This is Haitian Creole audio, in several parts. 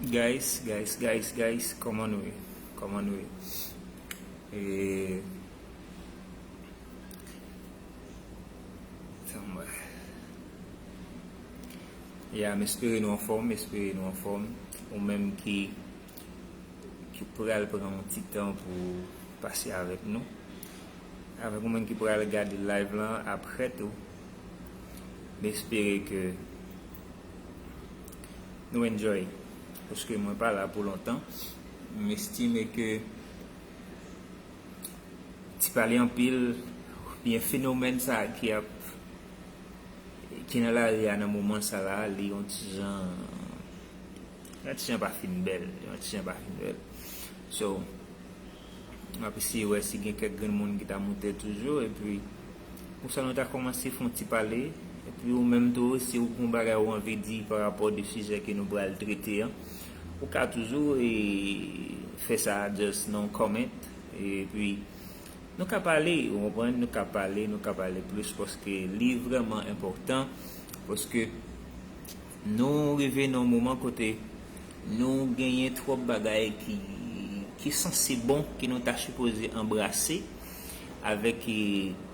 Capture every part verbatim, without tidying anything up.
Guys, guys, guys, guys, kòman nou ye? Kòman nou ye? E, tanmwe. Ya, m espere nou anfòm, m espere nou anfòm. Ou menm ki, ki pral pran yon ti tan pou pase avèk nou. Avèk ou menm ki pral gade live lan apre tou. M espere ke nou enjoy. Paske mwen pa la pou lontan. M estime ke Ti Pale Anpil, byen fenomèn sa ki ap, ki nan lari a nan moman sa la, li yon ti jan, yon ti jan pa fin bèl, yon ti jan pa fin bèl. So, m ap eseye wè si gen kèk grenn moun ki ta moute toujou, epi pou sa nou ta kòmanse fè yon ti pale, epi ou menm tou, si ou gen yon bagay ou anvi di pa rapò de sijè ke nou pral trete an, ou ka toujou e, fè sa just nan comment, epi nou ka pale, ou konprann, nou ka pale, nou ka pale plis, paske li vrèman enpòtan, paske nou rive nan yon moman kote nou genyen twòp bagay ki, ki sanse bon, ke nou ta sipoze anbrase avèk, e,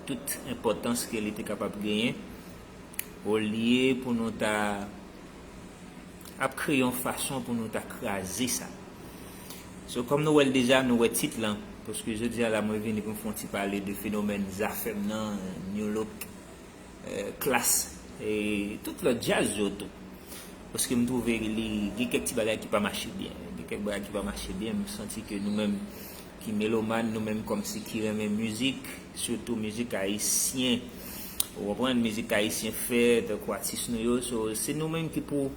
tout enpòtans ke li te kapab genyen, olye pou nou ta ap kreye yon fason pou nou ta kraze sa. So, kòm nou wè l deja, nou wè tit lan, paske jodi a la, mwen vini pou m fè yon ti pale de fenomèn Zafèm nan, New Look, eh, Klass, e tout lòt djaz yo tou. Paske m twouve li gen kèk ti bagay ki pa mache byen. Gen kèk bagay ki pa mache byen, m santi ke nou menm ki melomàn, nou menm kòmsi ki renmen mizik, sitou mizik ayisyen, ou konprann, mizik ayisyen fè, tankou atis nou yo, so, se nou menm ki pou,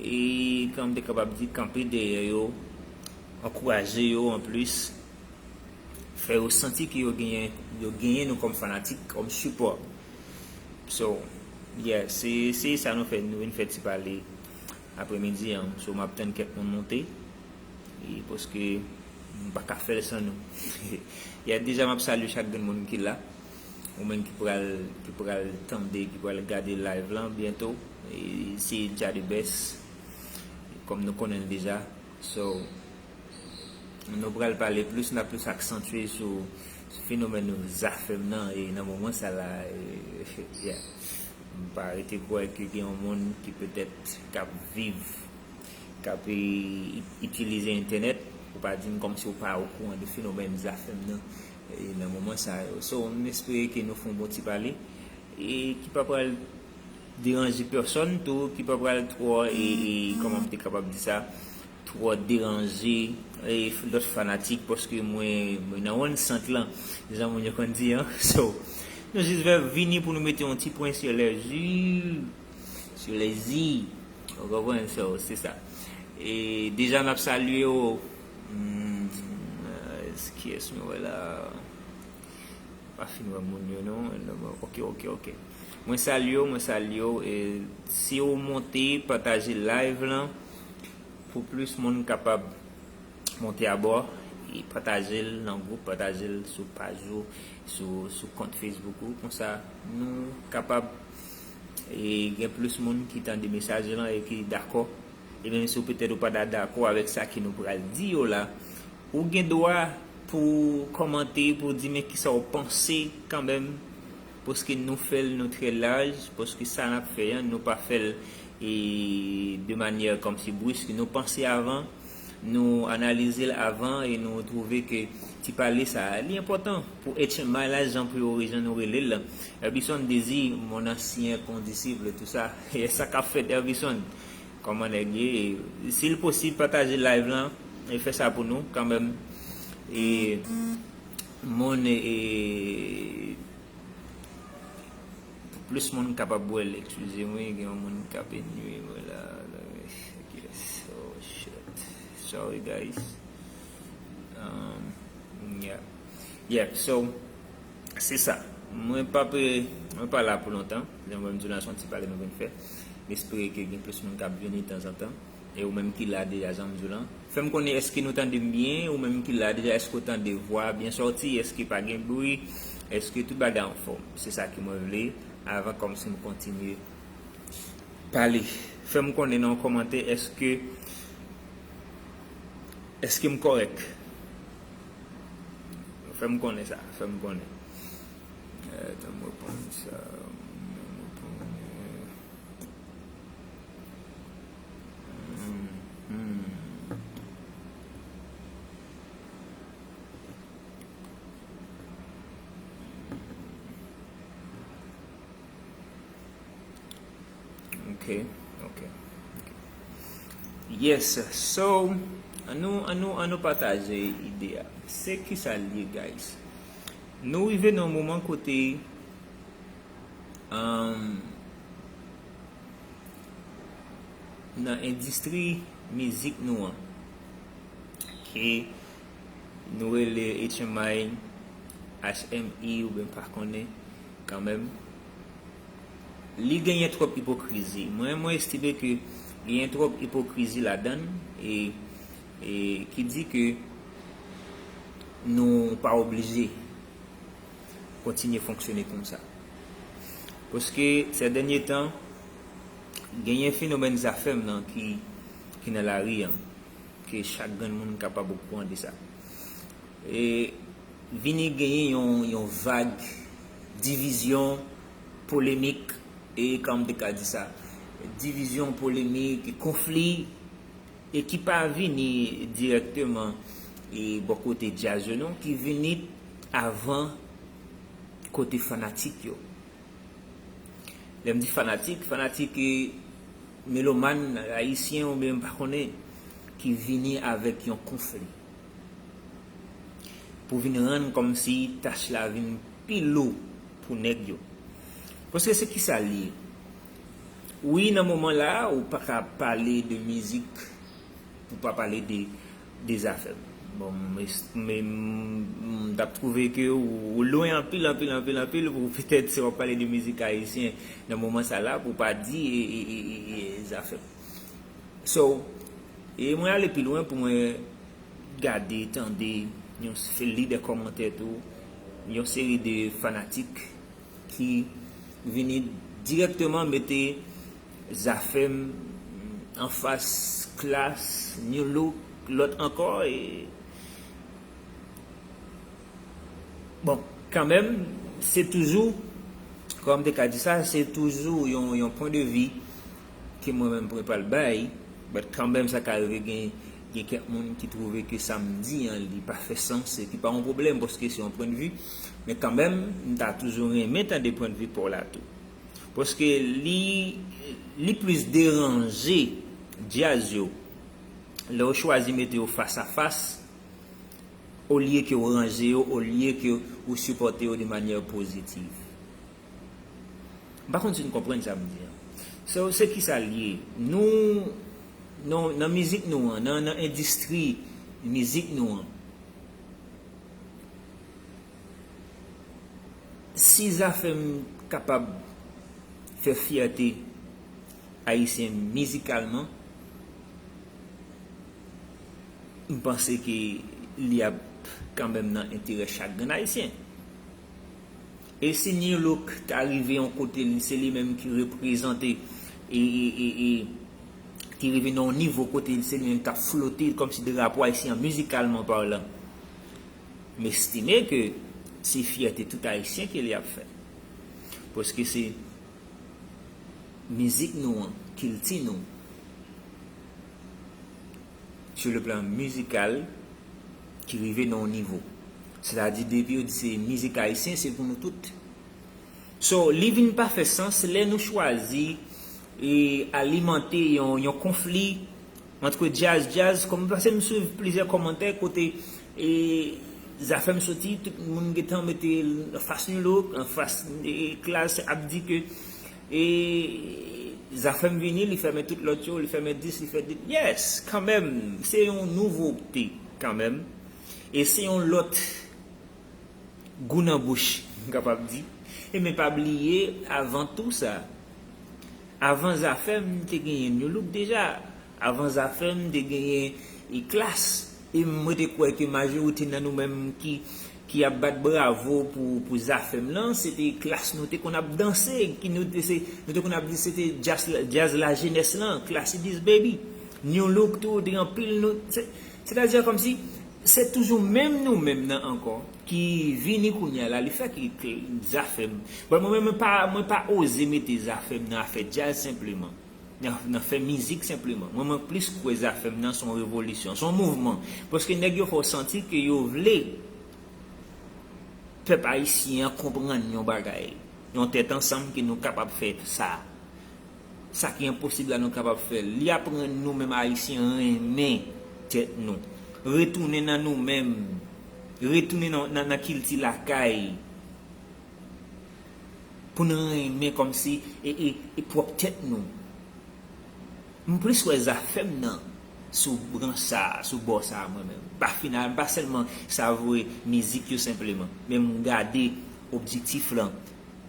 e, kòman m te kapab di, kanpe dèyè yo, ankouraje yo anplis, fè yo santi ke yo genyen, yo genyen nou kòm fanatik, kòm sipò. So, yeah, se, se sa nou fè, nou vin fè ti pale aprèmidi an. So, m ap tann kèk moun monte, e paske m pa ka fè l san nou. Ya, deja m ap salye chak grenn moun ki la, ou menm ki pral, ki pral tande, ki pral gade live lan byento. E se Jah the Best, kòm nou konnen l deja. So, nou pral pale plis, n ap plis aksantye sou, sou fenomèn Zafèm nan, e nan moman sa la, e, yeah. M pa rete kwè ke gen yon moun ki petèt k ap viv, k ap, e, itilize entènèt, ou pa di m kòmsi ou pa okouran de fenomèn Zafèm nan, e, nan moman sa yo. So, m espere ke nou fè yon bon ti pale, e ki pa pral deranje pèsòn tou, ki pa pral twò, e, e, kòman m te kapab di sa, twò deranje, e, lòt fanatik, paske mwen, mwen nan wonn sant lan, jan moun yo konn di an. So, nou jis vle vini pou nou mete yon ti pwen sur les i, sur les i. Ou konprann? So, se sa. E deja n ap salye w. Hmm, euh, kiyès mwen wè la? Pa fin wè moun yo non. Ok, ok, ok. Mwen salye w, mwen salye w. E si w monte, pataje live lan pou plis moun kapab monte abò. E pataje l nan gwoup, pataje l sou paj ou, sou, sou kont Facebook ou. Konsa, nou kapab, e, gen plis moun ki tande mesaj lan e ki dakò. E menm si w petèt ou pa ta dakò avèk sa ke nou pral di yo la, ou gen dwa pou w kòmante, pou w di men kisa w panse kanmenm, paske nou fè l, nou trè laj, paske sa n ap fè an, nou pa fè l, e, de manyè kòmsi brisk, nou panse avan, nou analize l avan e nou twouve ke ti pale sa a, li enpòtan pou H M I la, jan pou yo, jan nou rele l. Herbison Désir, mon ancien condisciple, tout sa. E sa k ap fèt, Herbison? Kòman nèg ye? Si l posib, pataje live lan. E fè sa pou nou, kanmenm. E moun, e, pou plis moun kapab wè l, eskize mwen, gen yon moun k ap enmi mwen la. Yes, oh shit. Sorry, guys. Um, yeah. Yeah, so, se sa. Mwen pa pe, mwen pa la pou lontan. Jan mwen di w la, se yon ti pale nou vin fè. M espere ke gen plis moun k ap vini tanzantan. E ou menm ki la deja, jan m di w lan, fè m konnen èske nou tande m byen, ou menm ki la deja, èske w tande vwa byen sòti, èske pa gen bri, èske tout bagay anfòm. Se sa ke mwen vle, avan kòmsi m kontinye pale. Fè m konnen nan yon kòmantè, èske Èske m kòrèk? Fè m konnen sa, fè m konnen. Tann m reponn sa, m reponn. Ok, ok, ok. Yes, so, annou, annou, annou pataje ide a. Se kisa l ye, guys? Nou rive nan yon moman kote, um, nan endistri mizik nou an, ke nou rele H M I, H M I, oubyen pa konnen, kanmenm, li genyen twòp ipokrizi. Mwen, mwen estime ke genyen twòp ipokrizi ladan l, e, e ki di ke nou pa oblije kontinye fonksyone konsa. Paske, sè dènye tan, genyen fenomèn Zafèm nan ki, ki nan lari an, ke chak grenn moun kapab okouran de sa. E vini genyen yon, yon vag divizyon, polemik, e kòman m te ka di sa, divizyon, polemik, konfli, e ki pa vini dirèkteman e bò kote djaz yo non, ki vini avan kote fanatik yo. Lè m di fanatik, fanatik e melomàn ayisyen oubyen m pa konnen, ki vini avèk yon konfli pou vin rann kòmsi tach la vin pi lou pou nèg yo. Paske se kisa l ye? Wi, nan moman la, ou pa ka pale de mizik pou pa pale de, de Zafèm. Bon, m, m, m, m t ap twouve ke ou, ou lwen anpil, anpil, anpil, anpil pou petèt si w ap pale de mizik ayisyen nan moman sa la, pou pa di e, e, e, e, e Zafèm. So, e mwen ale pi lwen pou mwen gade, tande, yon se-, li de kòmantè tou, yon seri de fanatik ki vini dirèkteman mete Zafèm anfas Klass, Nu Look, lòt ankò, e, bon, kanmenm, se toujou, kòman m te ka di sa, se toujou yon, yon pwen de vi ke mwen menm mwen pral bay, but kanmenm sa ka rive gen, gen kèk moun ki twouve ke sa m di an, li pa fè sans, e ki pa yon pwoblèm, paske se yon pwen de vi, men kanmenm, m ta toujou renmen tande pwen de vi pa w la tou. Paske li, li plis deranje djaz yo lè w chwazi mete yo fas a fas, olye ke w ranje yo, olye ke ou sipòte yo de manyè pozitiv. M pa konn si n konprann sa m di an. So, se kisa l ye? Nou, nan, nan mizik nou an, nan, nan endistri mizik nou an, si Zafèm kapab fè fyète ayisyen mizikalman, m panse ke li ap kanmenm nan enterè chak grenn ayisyen. E si Nu Look ta rive yon kote, li, se li menm ki reprezante e, e, e, e ki rive nan yon nivo kote se li menm k ap flote kòmsi drapo ayisyen an, mizikalman palan, m estime ke se fyète tout ayisyen ke li ap fè. Paske se mizik nou an, kilti nou, sur le plan mizikal, ki rive nan yon nivo. Sètadi, depi yo di se mizik ayisyen, se pou nou tout. So, li vin pa fè sans lè nou chwazi e alimante yon, yon konfli antre djaz, djaz, kòm, paske m swiv plizyè kòmantè kote e Zafèm soti, tout moun gentan mete anfas Nu Look, anfas e Klass, ap di ke e Zafèm vini, li fèmen tout lòt yo, li fèmen dis, li fè dis. Yes, kanmenm, se yon nouvote, kanmenm. E se yon lòt gou nan bouch, m kapab di. E men pa bliye, avan tou sa, avan Zafèm, te genyen Nu Look deja. Avan Zafèm, te genyen e Klass. E mwen te kwè ke majorite nan nou menm ki, ki ap bat bravo pou, pou Zafèm lan, se te Klass nou te konn ap danse, ki nou te, se, nou te konn ap di se te djaz, djaz lajenès lan, Klass is baby. Nu Look tou, te anpil nou, se, Sètadi kòmsi se toujou menm nou menm nan ankò ki vini kounye a la, li fè ki zafè m. Bon, mwen menm, mwen pa, mwen pa oze mete zafè m nan afè djaz senpleman, nan, nan fè mizik senpleman. Mwen, mwen plis kwè zafè m nan se yon revolisyon, se yon mouvman. Paske nèg yo fè w santi ke yo vle pèp ayisyen an konprann yon bagay, yon tèt ansanm ke nou kapab fè sa. Sa ki enposib la nou kapab fè l. Li aprann nou menm ayisyen renmen tèt nou. Retounen nan nou menm. Retounen nan, nan, nan kilti lakay. Pou nou renmen kòmsi e, e, e pwòp tèt nou. M plis wè zafè m nan sou branch sa, sou bò sa mwen menm. Pa final, pa sèlman sa vre mizik yo senpleman, men m gade objektif lan,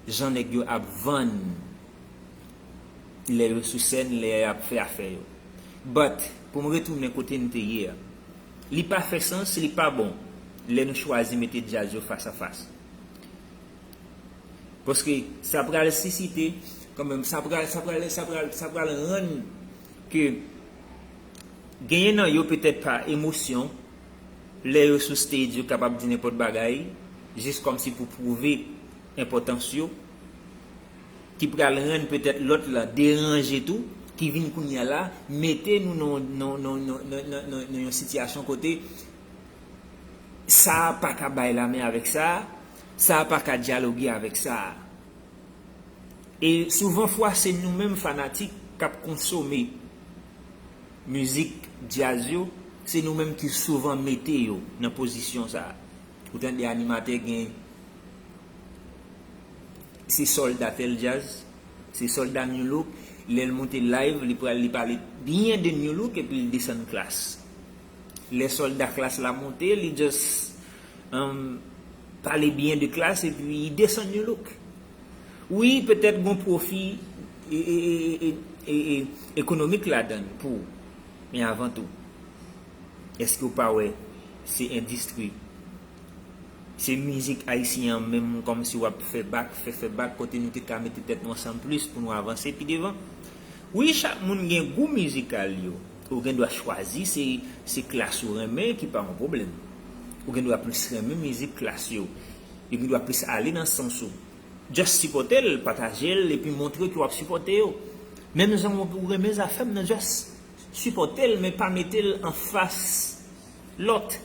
jan nèg yo ap vann lè yo sou sèn, lè y ap fè afè yo. But, pou m retounen kote n te ye a, li pa fè sans, li pa bon lè nou chwazi mete djaz yo fas a fas. Paske sa pral sisite, kanmenm, sa pral, sa pral, sa pral, sa pral rann ke genyen nan yo petèt pa emosyon, lè yo sou stage, yo kapab di nenpòt bagay, jis kòmsi pou pwouve enpòtans yo, ki pral rann petèt lòt la deranje tou, ki vin kounye a la, mete nou nan, nan, nan, nan, nan, nan, nan yon sitiyasyon kote sa a pa ka bay lamen avèk sa a, sa a pa ka dyaloge avèk sa a. E souvan fwa, se nou menm fanatik k ap konsome mizik djaz yo, se nou menm ki souvan mete yo nan pozisyon sa a. Ou tande animatè gen se sòlda tèl djaz, se sòlda Nu Look, lè l monte live, li pral, li pale byen de Nu Look epi l desann klas. Lè sòlda klas la monte, li just, um, pale byen de klas epi li desann Nu Look. Wi, petèt gon pwofi e, e, e, e, e, e, ekonomik ladan l pou ou. Men avan tou, èske w pa wè se endistri, se mizik ayisyen an menm kòmsi w ap fè bak, fè, fè bak, kote nou te ka mete tèt nou ansanm plis pou nou avanse pi devan? Wi, chak moun gen gou mizikal yo. Ou gen dwa chwazi se, se klas ou renmen, ki pa yon pwoblèm. Ou gen dwa plis renmen mizik klas yo. Yo gen dwa plis ale nan sans ou. Just sipòte l, pataje l, epi montre ke w ap sipòte yo. Menm jan w renmen zafè m nan, just sipòte l, men pa mete l anfas lòt.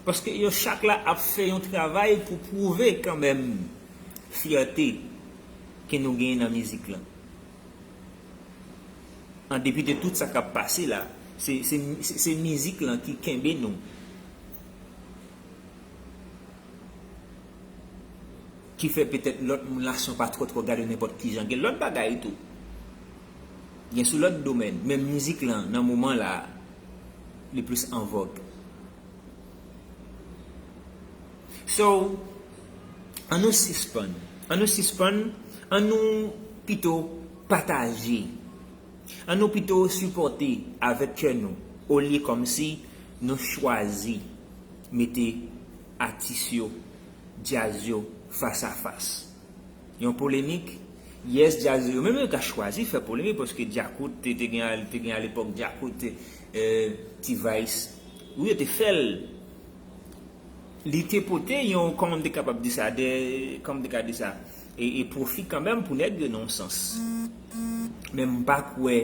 Paske yo chak la ap fè yon travay pou pwouve kanmenm fyète ke nou genyen nan mizik lan. An depi de tout sa k ap pase la, se, se, se, se mizik lan ki kenbe nou. Ki fè petèt lòt moun la, si w pa twò, twò gade nenpòt kijan. Gen lòt bagay tou. Gen sou lòt domèn. Men mizik lan, nan moman la, li plis an vòg. So, ann nou sispann. Ann nou sispann, ann nou pito pataje. Ann nou pito sipòte avèk kè nou, olye kòmsi nou chwazi mete atis yo, djaz yo, fas a fas. Yon polemik, yes, djaz yo menm yo ka chwazi fè polemik, paske Djakout te, te gen, te gen alepòk Djakout, eh, T-Vice, wi, yo te fè l. Li te pote yon, kòman m te kapab di sa, de, kòman m te ka di sa, e, e pwofi kanmenm pou nèg yo nan yon sans. Men m pa kwè,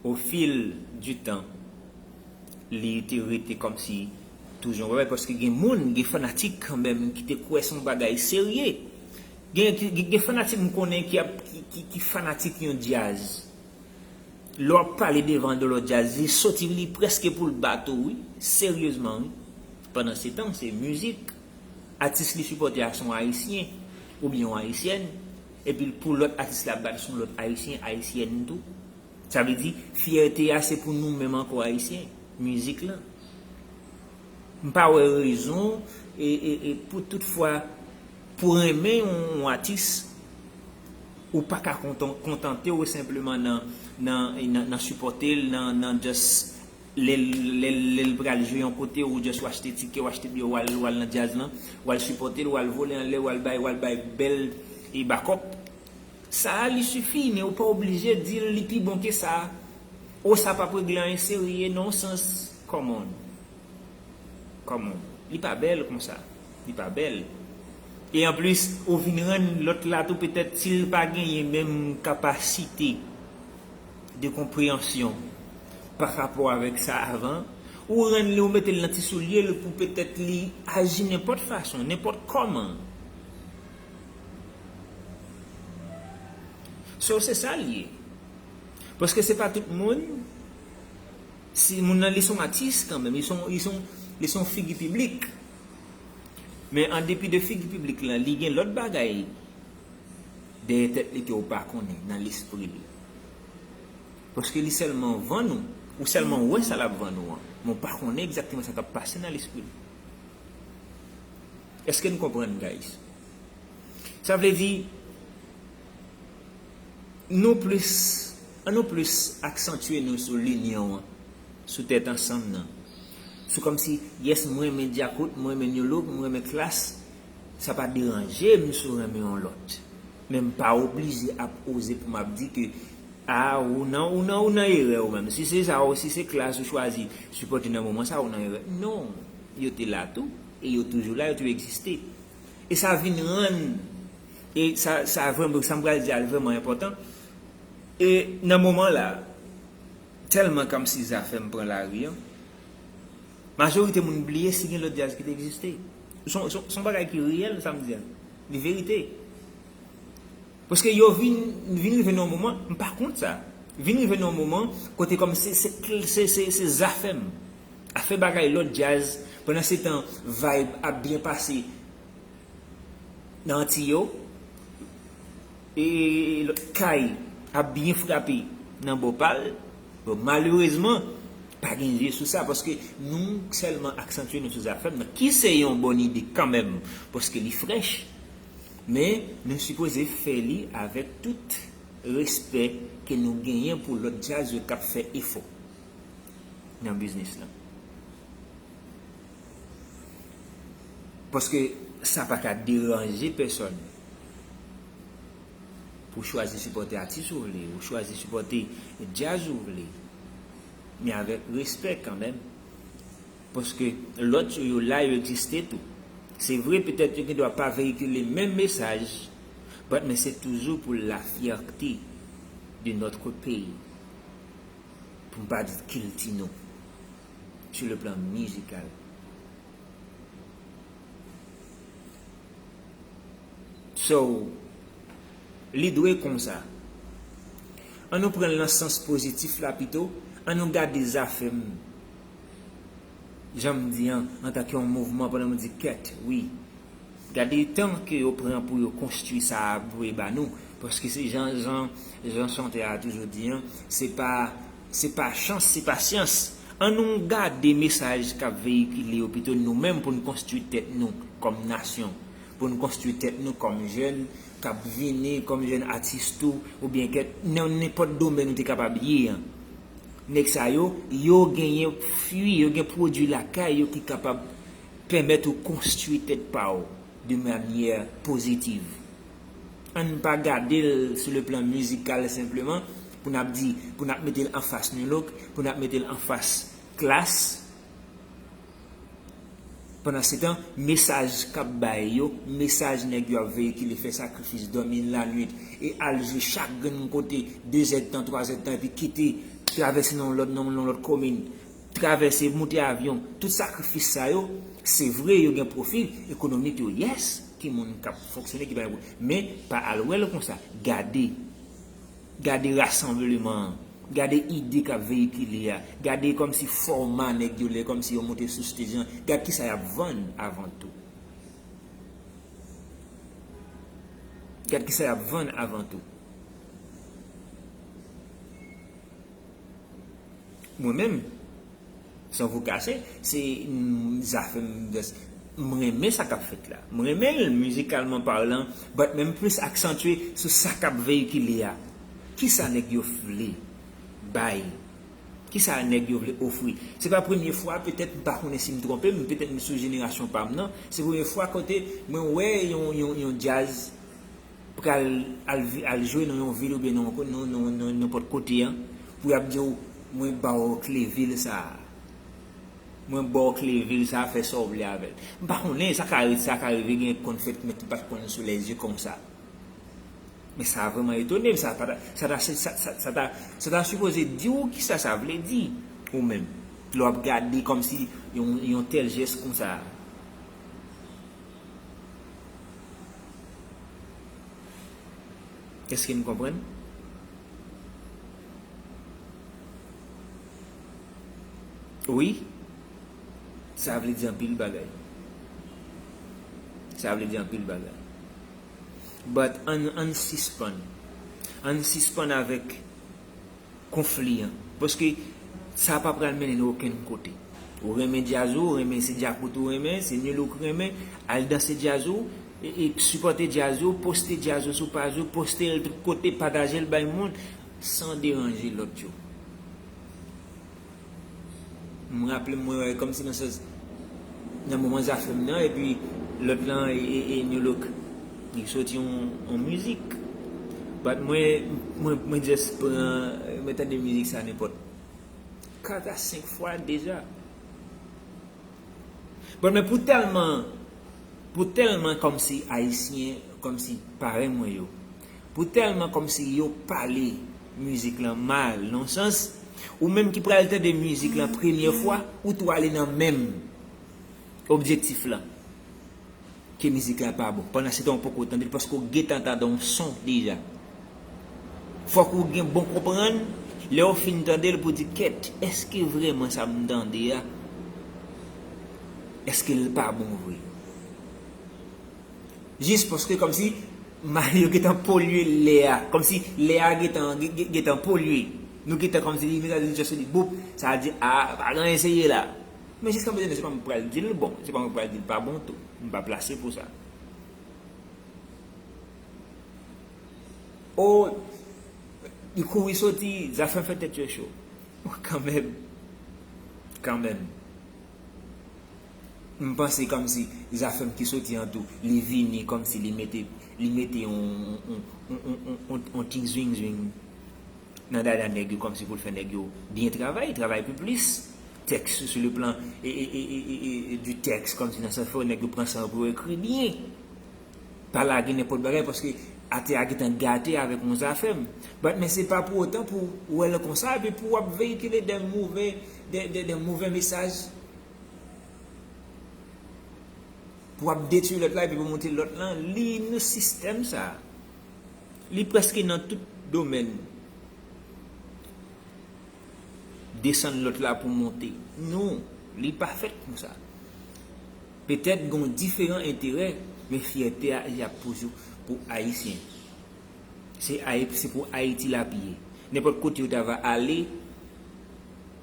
au fil du temps, li te rete kòmsi toujou yon bagay, paske gen moun, gen fanatik kanmenm ki te kwè se yon bagay serye. Gen, gen, gen fanatik m konnen ki ap, ki, ki, ki fanatik yon djaz. Lè w ap pale devan de lòt djaz, li soti, li prèske pou l bat ou, wi. Seryezman, wi. Pandan se tan, se mizik. Atis li sipòte a se yon ayisyen, oubyen yon ayisyèn. Epi pou lòt atis la bat se yon lòt ayisyen, ayisyèn tou. Sa vle di, fyète a se pou nou menm ankò ayisyen, mizik lan. M pa wè rezon, e, e, e pou tout fwa, pou renmen yon, yon atis, ou pa ka kontan-, kontante w senpleman nan, nan, nan, nan sipòte l, nan, nan just lè l, lè l, lè l pral jwe yon kote, ou just w achte tikè, w achte biyè, w al, w al nan djaz lan, w al sipòte l, w al vole anlè, w al bay, w al bay bèl e bakòp. Sa a, li sifi, men ou pa oblije di l li pi bon ke sa. Ou sa p ap regle anyen serye nan yon sans. Come on. Come on. Li pa bèl konsa. Li pa bèl. E anplis, ou vin rann lòt la tou, petèt si l pa genyen menm kapasite de konpreyansyon pa rapò avèk sa avan, ou rann li, ou mete l nan ti soulye l pou petèt li aji nenpòt fason, nenpòt kòman. So, se sa l ye. Paske se pa tout moun, si moun nan li se yon atis kanmenm, li se yon, li se yon, li se yon figi piblik. Men an depi de figi piblik lan, li gen lòt bagay dèyè tèt li ke w pa konnen nan lespri l. Paske li sèlman vann ou, ou sèlman wè sa l ap vann ou an, men w pa konnen egzakteman sa k ap pase nan lespri l. Èske n konprann, guys? Sa vle di, nou plis, ann nou plis aksantye nou sou linyon an, sou tèt ansanm nan. Sou kòmsi, yes, mwen renmen Djakout, mwen renmen New Look, mwen renmen Klass, sa pa deranje m si w renmen yon lòt. Men m pa oblije ap oze pou m ap di ke, a, ou nan, ou nan, ou nan erè ou menm. Si se sa, ou, si se Klass ou chwazi sipòte nan moman sa, ou nan erè. Non, yo te la tou, e yo toujou la, yo toujou egziste. E sa vin rann, e sa, sa vrèman, sa m pral di a vrèman enpòtan. E nan moman la, tèlman kòmsi Zafèm pran lari an, majorite moun bliye si gen lòt djaz ki te egziste. Se yon, se yon, se yon bagay ki reyèl, sa m di a. Li verite. Paske yo vin, vin rive nan yon moman, m pa kont sa. Vin rive nan yon moman, kote kòm se, se, se, se, se Zafèm. Afè bagay lòt djaz, pandan se tan vibe ap byen pase nan Antiy yo, e lòt kay ap byen frape nan bò pa l. Bon, malerezman, pa gen je sou sa, paske nou sèlman aksantye nou sou Zafèm nan, ki se yon bòn ide kanmenm, paske li frèch, men nou sipoze fè li avèk tout respè ke nou genyen pou lòt djaz yo k ap fè efò nan biznis lan. Paske sa pa ka deranje pèsòn pou chwazi sipòte atis ou vle, ou chwazi sipòte djaz ou vle, men avèk respè kanmenm. Paske lòt yo, yo la, yo egziste tou. Se vre, petèt yo gendwa pa veyikile menm mesaj, but, men se toujou pou lafyète de notre pays. Pou m pa di kilti nou, sur le plan musical. So, li dwe konsa. An nou pran l nan sans pozitif la pito, an nou gade Zafèm, jan m di an, antanke yon mouvman, pandan m di kèt, wi. Gade tan ke yo pran pou yo konstwi sa a dwe ba nou, paske se jan, jan, jan chantè a toujou di an, se pa, se pa chans, se pa syans. An nou gade mesaj k ap veyikile yo pito nou menm pou n konstwi tèt nou kòm nasyon, pou n konstwi tèt nou kòm jèn k ap vini, kòm jèn atis tou, oubyen kèt nan nenpòt domèn ou te kapab ye an. Nèg sa yo, yo genyen fwi, yo gen pwodui lakay yo ki kapab pèmèt ou konstwi tèt pa w de manyè pozitiv. Ann pa gade l sou le plan mizikal senpleman, pou n ap di, pou n ap mete l anfas New Look, pou n ap mete l anfas Klass. Pandan se tan, mesaj k ap bay yo, mesaj nèg yo ap veyikile, fè sakrifis, dòmi lannwit, e al jwe chak grenn kote, de zèdtan, twa zèdtan, epi kite, travèse nan yon lòt, nan yon lòt komin, travèse, moute avyon, tout sakrifis sa yo, se vre, yo gen pwofi ekonomik yo, yes, ki moun k ap fonksyone, ki pa gen pwofi, men pa al wè l konsa, gade, gade rasanbleman an, gade ide k ap veyikile a, gade kòmsi fòma nèg yo lè kòmsi yo monte sou stage lan, gad kisa y ap vann avan tou. Gad kisa y ap vann avan tou. Mwen menm, san vous cacher, se, mm, Zafèm, m renmen sa k ap fèt la. M renmen l, mizikalman palan, but men m plis aksantye sou sa k ap veyikile a. Kisa nèg yo vle bay? Kisa nèg yo vle ofri? Se pa premye fwa, petèt, m pa konnen si m twonpe m, petèt m sou jenerasyon pa m nan, se premye fwa kote mwen wè yon, yon, yon djaz pral al, al jwe nan yon vil oubyen nan, nan, nan, nan nenpòt kote an, pou y ap di w, mwen ba w kle vil sa a. Mwen ba w kle vil sa, fè sa w vle avè l. M pa konnen, sa ka, sa ka rive gen konn fèt, men ki pa t konn sou lèzye konsa. Men sa vrèman etone m, sa pa ta, sa ta, sa, sa, sa ta, sa ta sipoze di w kisa sa vle di, ou menm. Lè w ap gade kòmsi yon, yon tèl jès konsa. Èske n konprann? Wi. Sa vle di anpil bagay. Sa vle di anpil bagay. But ann, ann sispann. Ann sispann avèk konfli an. Paske sa pa pral mennen nou okenn kote. Ou renmen djaz ou, ou renmen se djakout ou renmen, se New Look renmen, al danse djaz ou, e, e sipòte djaz ou, poste djaz ou sou paj ou, poste l tout kote, pataje l bay moun, san deranje lòt yo. M raple m, mwen wè kòmsi nan sans, nan moman Zafèm nan, epi lòt lan, e, e, e New Look, li soti yon, yon mizik. But mwen, mwen, mwen just pran, mwen tande mizik sa nenpòt kat a senk fwa deja. But men pou tèlman, pou tèlman kòmsi Ayisyen, kòmsi parèy mwen yo, pou tèlman kòmsi yo pale mizik lan mal, nan sans, ou menm ki pral tande mizik lan premyè fwa, ou tou ale nan menm objektif lan. Ke mizik la pa bon. Pandan se tan ou poko tande l, paske ou gentan tande yon son deja. Fòk ou gen bon konprann, lè ou fin tande l pou di, kèt, èske vrèman sa m tande a, èske l pa bon vre? Jis paske kòmsi mal yo gentan polye lè a, kòmsi lè a gentan, gen- gen- gentan polye. Nou gentan kòmsi li, li just li boup, sa di, a, pa gen anyen serye la. Men jiska prezan, se pa mwen k pral di l bon, se pa mwen k pral di l pa bon tou. M pa plase pou sa. O, li kouri soti, Zafèm fè tèt yo cho. Kanmenm. Kanmenm. M panse kòmsi Zafèm ki soti an tou, li vini kòmsi li mete, li mete yon, yon, yon, yon, yon, yon, yon ti zwing zwing nan dada nèg yo kòmsi pou l fè nèg yo byen travay, travay pi plis. Tèks sou le plan e, e, e, e, e, e, du tèks, kòmsi nan sans fò nèg yo pran san yo pou yo ekri byen. Pa lage nenpòt bagay paske atè a gentan gate avèk yon Zafèm. But men se pa pou otan pou w wè l konsa epi pou w ap veyikile de move, de, de, de move mesaj. Pou w ap detwi lòt la epi pou monte lòt lan, li nan sistèm sa. Li prèske nan tout domèn. Desann lòt la pou monte. Non, li pa fèt konsa. Petèt gen yon diferan enterè, men fyète a, y ap toujou pou Ayisyen. Se Ayi-, se pou Ayiti l ap ye. Nenpòt kote yo ta va ale,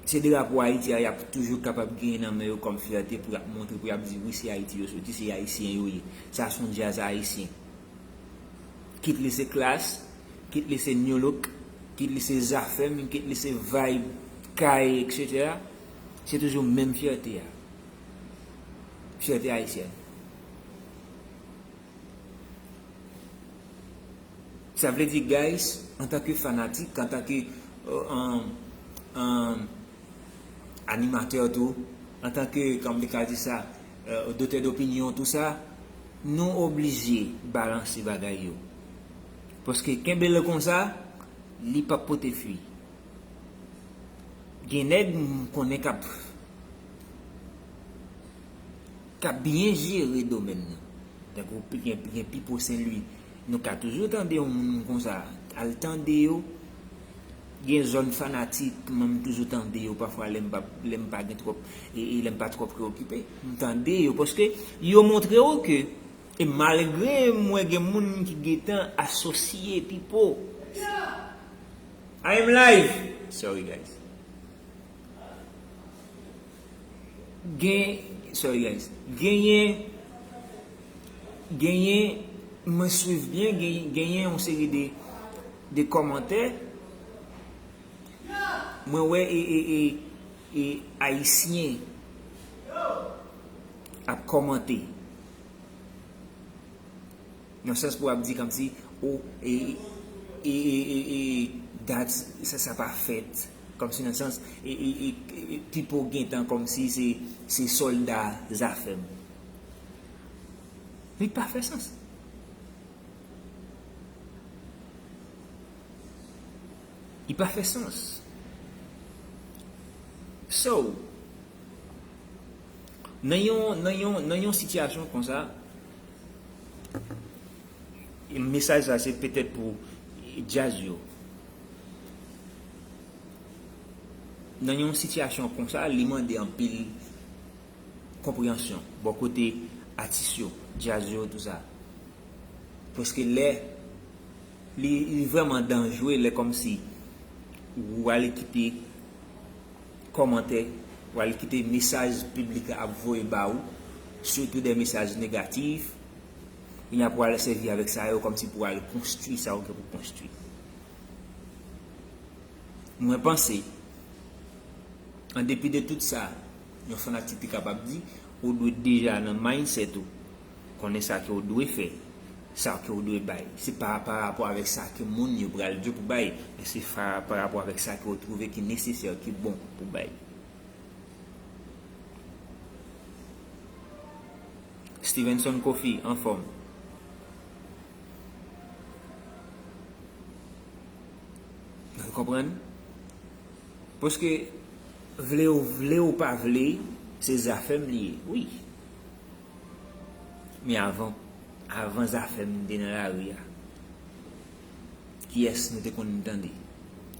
se drapo Ayiti a y ap toujou kapab genyen nan men yo kòm fyète pou y ap montre, pou y ap di, wi, se Ayiti yo soti, se Ayisyen yo ye. Sa se yon djaz ayisyen. Kit li se Klass, kit li se New Look, kit li se Zafèm, kit li se Vibe, Kay, et cetera. Se toujou menm fyète a. Fyète ayisyèn. Sa vle di, guys, antanke fanatik, antanke, euh, um, um, animatè tou, antanke, kòman m te ka di sa, euh, dotè dopinyon, tou sa, nou oblije balanse bagay yo. Paske kenbe l konsa, li p ap pote fwi. Gen nèg m konnen k ap, k ap byen jere domèn nan. Tankou pi- gen, gen Pipo Sen Lwi. Nou ka toujou tande yon moun konsa. Al tande yo. Gen zòn fanatik, mwen m toujou tande yo pafwa lè m pa, lè m pa gen twòp, e, e lè m pa twò preokipe. M tande yo, paske yo montre w ke, e malgre m wè gen moun ki gentan asosye Pipo. I am live. Sorry, guys. Gen, sorry, guys. Genyen, genyen, mwen swiv byen, gen- genyen yon seri de, de kòmantè. Mwen wè e, e, e, e Ayisyen ap kòmante. Nan sans pou ap di kòmsi, o, e, e, e, e, e, dat, sa, sa pa fèt. Kòmsi nan sans, e, e, e, e, Pipo gentan kòmsi se, se sòlda Zafèm. Li pa fè sans. Li pa fè sans. So, nan yon, nan yon, nan yon sitiyasyon konsa, mesaj sa se petèt pou djaz yo. Nan yon sitiyasyon konsa, li mande anpil konpreyansyon bò kote atis yo, djaz yo, tou sa. Paske lè li, li vrèman danjre, lè kòmsi ou ale kite kòmantè, ou ale kite mesaj piblik la ap voye ba ou, sitou de mesaj negatif, kounye a pou al sèvi avèk sa yo kòmsi pou al konstwi sa ou gen pou konstwi. Mwen panse, an depi de tout sa yon fanatik te kapab di, ou dwe deja nan mindset ou, konnen sa ke ou dwe fè, sa ke ou dwe bay. Se pa pa rapò avèk sa ke moun yo pral di w pou bay, men se pa pa rapò avèk sa ke ou twouve ki nesesè, ki bon pou bay. Stevenson Kofi, anfòm. Ou konprann? Paske, vle ou, vle ou pa vle, se Zafèm li ye, wi. Men avan, avan Zafèm te nan lari a, kiyès nou te konn tande?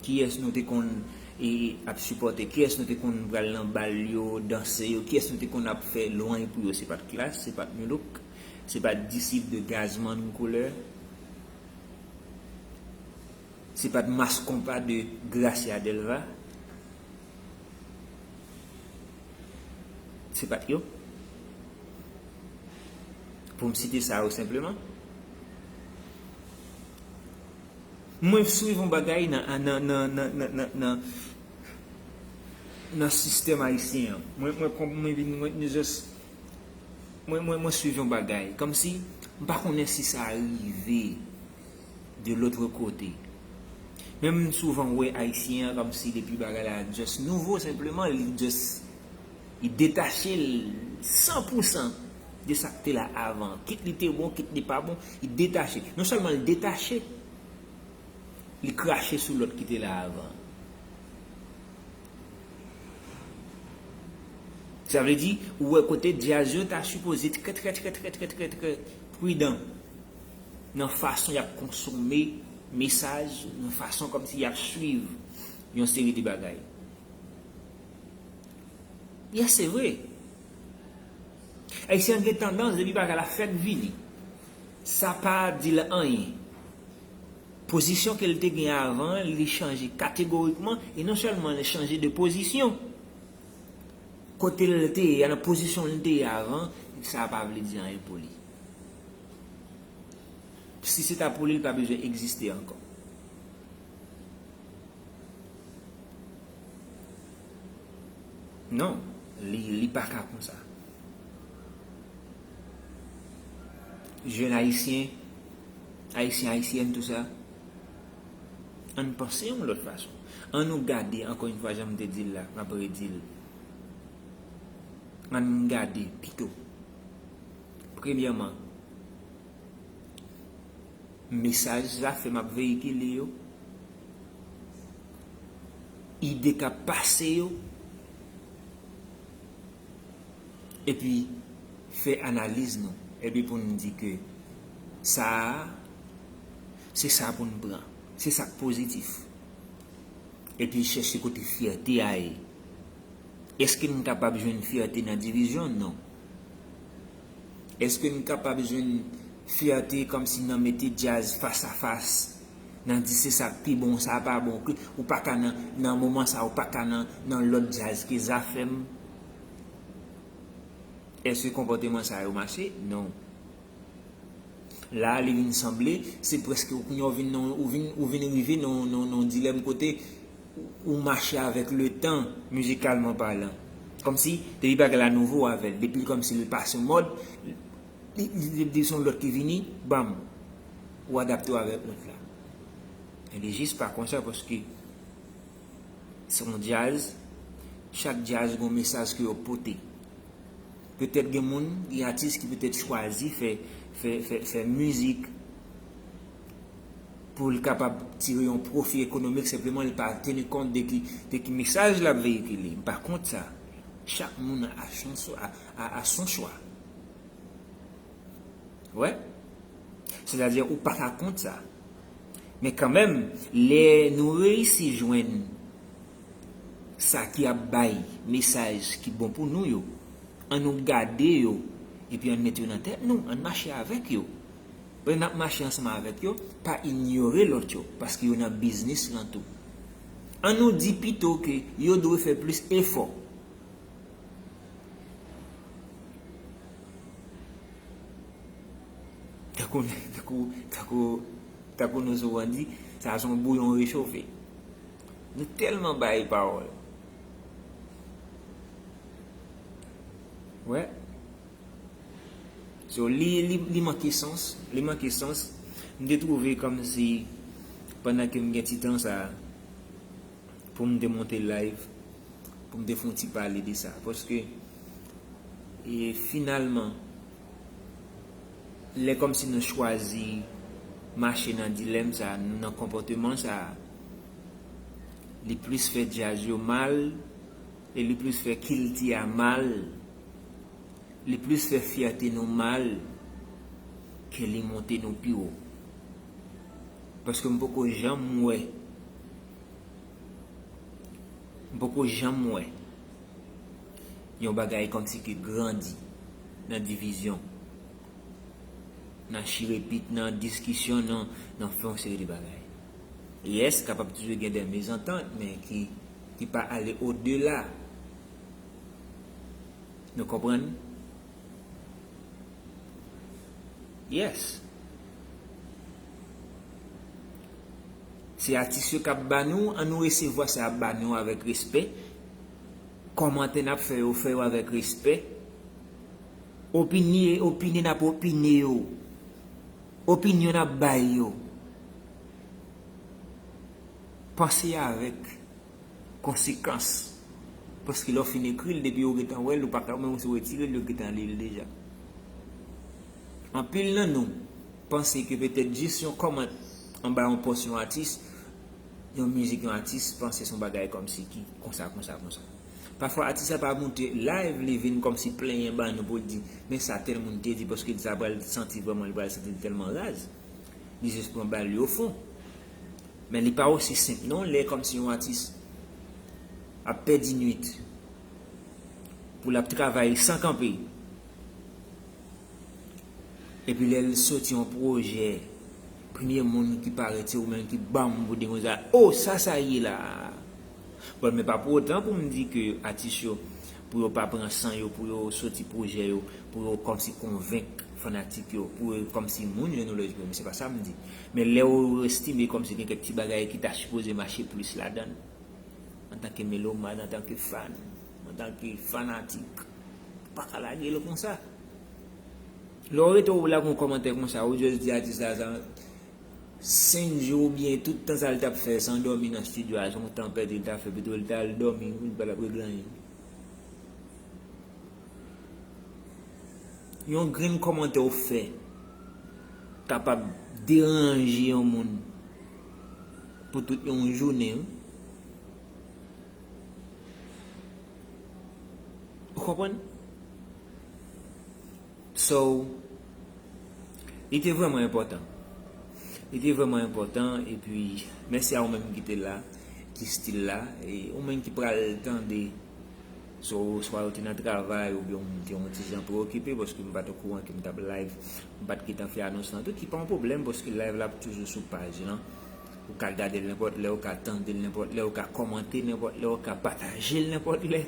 Kiyès nou te konn, e, ap sipòte? Kiyès nou te konn pral nan bal yo, danse yo? Kiyès nou te konn ap fè lwanj pou yo? Se pa t Klass, se pa t Nu Look, se pa t Disip de Gazman Couleur, se pa t Mass Konpa de Gracia Delva. Se pa t yo. Pou m site sa yo senpleman. Mwen swiv yon bagay nan, nan, nan, nan, nan, nan, nan, nan sistèm ayisyen an. Mwen, mwen, mwen, mwen vin, mwen, mwen just, mwen, mwen, mwen swiv yon bagay. Kòmsi, m pa konnen si sa rive de l'autre côté. Men m souvan wè ayisyen an kòmsi depi bagay la just nouvo, senpleman, li just, li detache l san pou san de sa k te la avan. Kit li te bon, kit li pa bon, li detache. Non sèlman li detache, li krache sou lòt ki te la avan. Sa vle di, ou wè kote djaz yo ta sipoze trè, trè, trè, trè, trè, trè, trè pridan nan fason y ap konsome mesaj, nan fason kòmsi y ap swiv yon seri de bagay. Yes, se vre. Ayisyen an gen tandans, depi bagay la fèk vini, sa pa di l anyen. Pozisyon ke l te gen avan, li chanje kategorikman, e non sèlman li chanje de pozisyon, kote l te ye a, nan pozisyon l te ye avan, sa pa vle di anyen pou li. Si se ta pou li, li pa bezwen egziste ankò. Non, li, li pa ka konsa. Jèn ayisyen, ayisyen, ayisyèn, tou sa, ann panse yon lòt fason. Ann nou gade, ankò yon fwa, jan m te di l la, m ap redi l. Ann gade pito. Premyèman, mesaj Zafèm ap veyikile yo, ide k ap pase yo, epi fè analiz nou, epi pou n di ke sa a, se sa pou n pran, se sa k pozitif. Epi chèche kote fyète a ye. Èske n kapab jwenn fyète nan divizyon? Non. Èske n kapab jwenn fyète kòmsi nan mete djaz fas a fas, nan di se sa k pi bon, sa pa bon, ke ou pa ka nan, nan moman sa, ou pa ka nan, nan lòt djaz ke Zafèm? Èske konpòteman sa yo mache? Non. La, li vin sanble, se prèske ou, kounye a ou vin nan, ou vin, ou vin rive nan, nan, nan dilèm kote ou mache avèk letan, mizikalman palan. Kòmsi, depi bagay la nouvo avè l, depi kòmsi li pase mòd, li, li, li, li se yon lòt ki vini, bam, ou adapte w avèk lòt la. E li jis pa konsa paske, e, Se yon djaz, chak djaz gen yon mesaj ke yo pote. Petèt gen moun, gen atis ki petèt chwazi fè, fè, fè, fè mizik pou l kapab tire yon pwofi ekonomik, senpleman li pa teni kont de ki, de ki mesaj l ap veyikile. M pa kont sa. Chak moun a son, a, a, a son chwa. Wè? Sètadi ou pa ka kont sa. Men kanmenm, lè nou reyisi jwenn sa ki ap bay mesaj ki bon pou nou yo, ann nou gade yo, epi ann met yo nan tèt nou, ann mache avèk yo. Pandan n ap mache ansanm avèk yo, pa inyore lòt yo, paske yo nan biznis lan tou. Ann nou di pito ke yo dwe fè plis efò. Tankou, tankou, tankou, tankou nou souvan di, sa se yon bouyon rechofe. Nou tèlman bay pawòl. Wè. So, li, li, li manke sans, li manke sans. M te twouve kòmsi, pandan ke m gen ti tan sa, pou m te monte live, pou m te fè yon ti pale de sa. Paske, e, finalman, lè kòmsi nou chwazi mache nan dilèm sa, nou nan konpòteman sa, li plis fè djaz yo mal, e li plis fè kilti a mal, li plis fè fyète nou mal, ke li monte nou pi wo. Paske m poko janm wè M poko janm wè yon bagay kòmsi ki grandi nan divizyon, nan chire pit, nan diskisyon, nan, nan fè yon seri de bagay. Yes, kapab toujou gen de mezantant, men ki, ki pa ale odela. Nou konprann? Yes. Se atis yo k ap ba nou, ann nou resevwa sa y ap ba nou avèk respè. Kòmantè n ap fè yo, fè yo avèk respè. Opinye, opine n ap opine yo. Opinyon n ap bay yo. Panse avèk konsekans. Paske lè w fin ekri l, depi yo gentan wè l, ou pa ka, menm si w retire l, yo gentan li l deja. Anpil nan nou panse ke petèt jis yon kòmant anba yon pòs yon atis, yon mizik yon atis, panse se yon bagay kòmsi ki konsa, konsa, konsa. Pafwa atis la pa moute live, li vin kòmsi plenyen ban nou pou l di, men sa tèl moun te di, paske li sa pral santi vrèman, li pral santi li tèlman raz. Li jis pran bal li o fon. Men li pa osi senp non, lè kòmsi yon atis ap pèdi nwit pou l ap travay san kanpe. Epi lè l soti yon pwojè, premye moun ki parèt se ou menm ki banm pou demoun sa, o, sa sa ye la. Bon, men pa pou otan pou m di ke atis yo, pou yo pa pran san yo, pou yo soti pwojè yo, pou yo kòmsi konvenk fanatik yo, pou yo kòmsi moun yo nou lòt, men se pa sa m di. Men lè ou estime kòmsi gen kèk ti bagay ki ta sipoze mache plis ladan l, antanke melomàn, antanke fan, antanke fanatik, pa ka lage l konsa. Lè w rete w lage yon kòmantè konsa, ou jis di atis la sa, senk jou oubyen tout tan sa l t ap fè san dòmi nan estidyo a, se yon tanpèt li t ap fè, pito l t al dòmi, li pa t ap regle anyen. Yon grenn kòmantè w fè kapab deranje yon moun pou tout yon jounen, wi. Ou konprann? So, li te vrèman enpòtan. Li te vrèman enpòtan, epi mèsi a ou menm ki te la, ki still la, e ou menm ki pral tande, so, swa ou te nan travay, oubyen ou te yon ti jan preokipe, paske m pa t okouran ke m t ap live, m pa t gentan fè anons lan tou, ki pa yon pwoblèm, paske live la ap toujou sou paj lan. Ou ka gade l nenpòt lè, ou ka tande l nenpòt lè, ou ka kòmante nenpòt lè, ou ka pataje l nenpòt lè.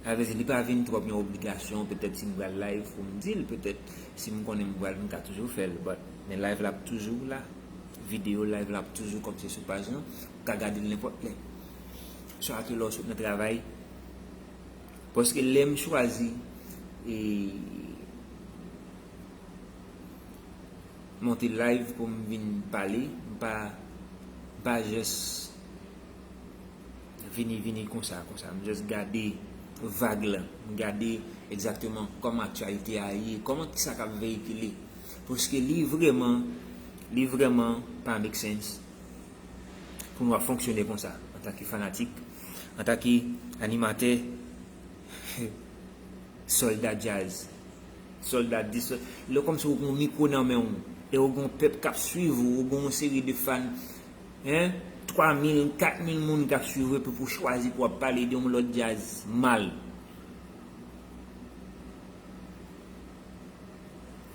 Sa vle di, li pa vin twòp yon obligasyon, petèt si m pral live pou m di l, petèt si m konnen m pral, m ka toujou fè l, but, men live la ap toujou la, videyo live la ap toujou kòmsi sou paj lan, ou ka gade l nenpòt lè. Swa ke lè w sot nan travay, paske lè m chwazi, e, monte live pou m vin pale, m pa, m pa jis Vini, vini konsa, konsa. M just gade vag lan. M gade egzakteman kòman aktyalite a ye, kòman ki sa k ap veyikile. Paske li vrèman, li vrèman pa make sense pou nou ap fonksyone konsa, antanke fanatik, antanke animatè, sòlda djaz, sòlda dis, lè kòmsi ou gen yon mikwo nan men w, e ou gen yon pèp k ap swiv ou, ou gen yon seri de fan, en, twa mil, kat mil moun k ap swiv ou, epi pou chwazi pou w ap pale de yon lòt djaz mal.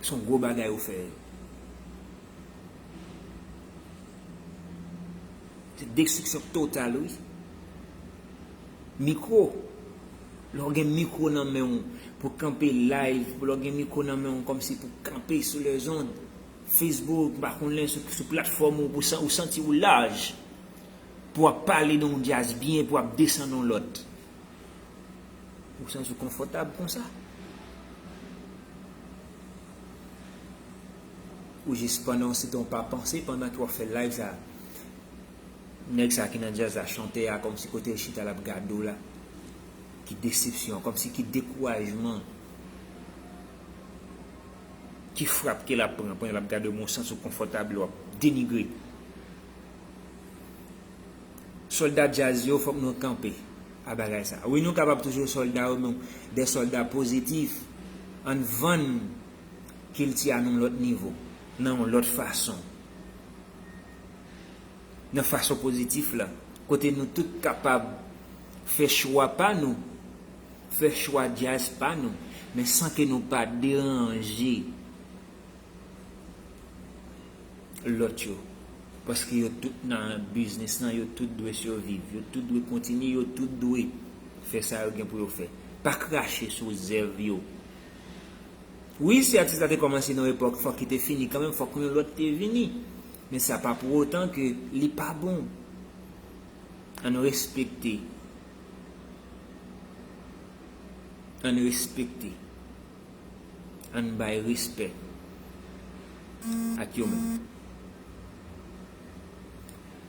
Se yon gwo bagay ou fè. Se destriksyon total, wi. Mikwo. Lè w gen mikwo nan men w pou kanpe live, pou lè w gen mikwo nan men w kòmsi pou kanpe sou lèzond, Facebook, m pa konnen, sou, sou platfòm ou, pou san-, ou santi ou laj, pou w ap pale de yon djaz byen, pou w ap desann yon lòt. Ou santi w konfòtab konsa? Ou jis pandan w sete w pa panse, pandan ke w ap fè live sa, nèg sa ki nan djaz la, chantè a, kòmsi kote l chita l ap gade w la, ki desepsyon, kòmsi ki dekourajman, ki frap ke l ap pran, pandan l ap gade w, men w santi w konfòtab, w ap denigre. Sòlda djaz yo, fòk nou kanpe a bagay sa. Wi, nou kapab toujou sòlda yo, men de sòlda pozitif. Ann vann kilti a nan yon lòt nivo, nan yon lòt fason. Nan fason pozitif la, kote nou tout kapab fè chwa pa nou, fè chwa djaz pa nou, men san ke nou pa deranje lòt yo. Paske yo tout nan biznis lan, yo tout dwe siviv, yo tout dwe kontinye, yo tout dwe fè sa yo gen pou yo fè. Pa krache sou zèv yo. Wi, si atis la te kòmanse nan yon epòk, fòk li te fini kanmenm, fòk yon lòt te vini. Men sa pa pou otan ke li pa bon. Ann respekte. Ann respekte. Ann bay respè ak yo menm.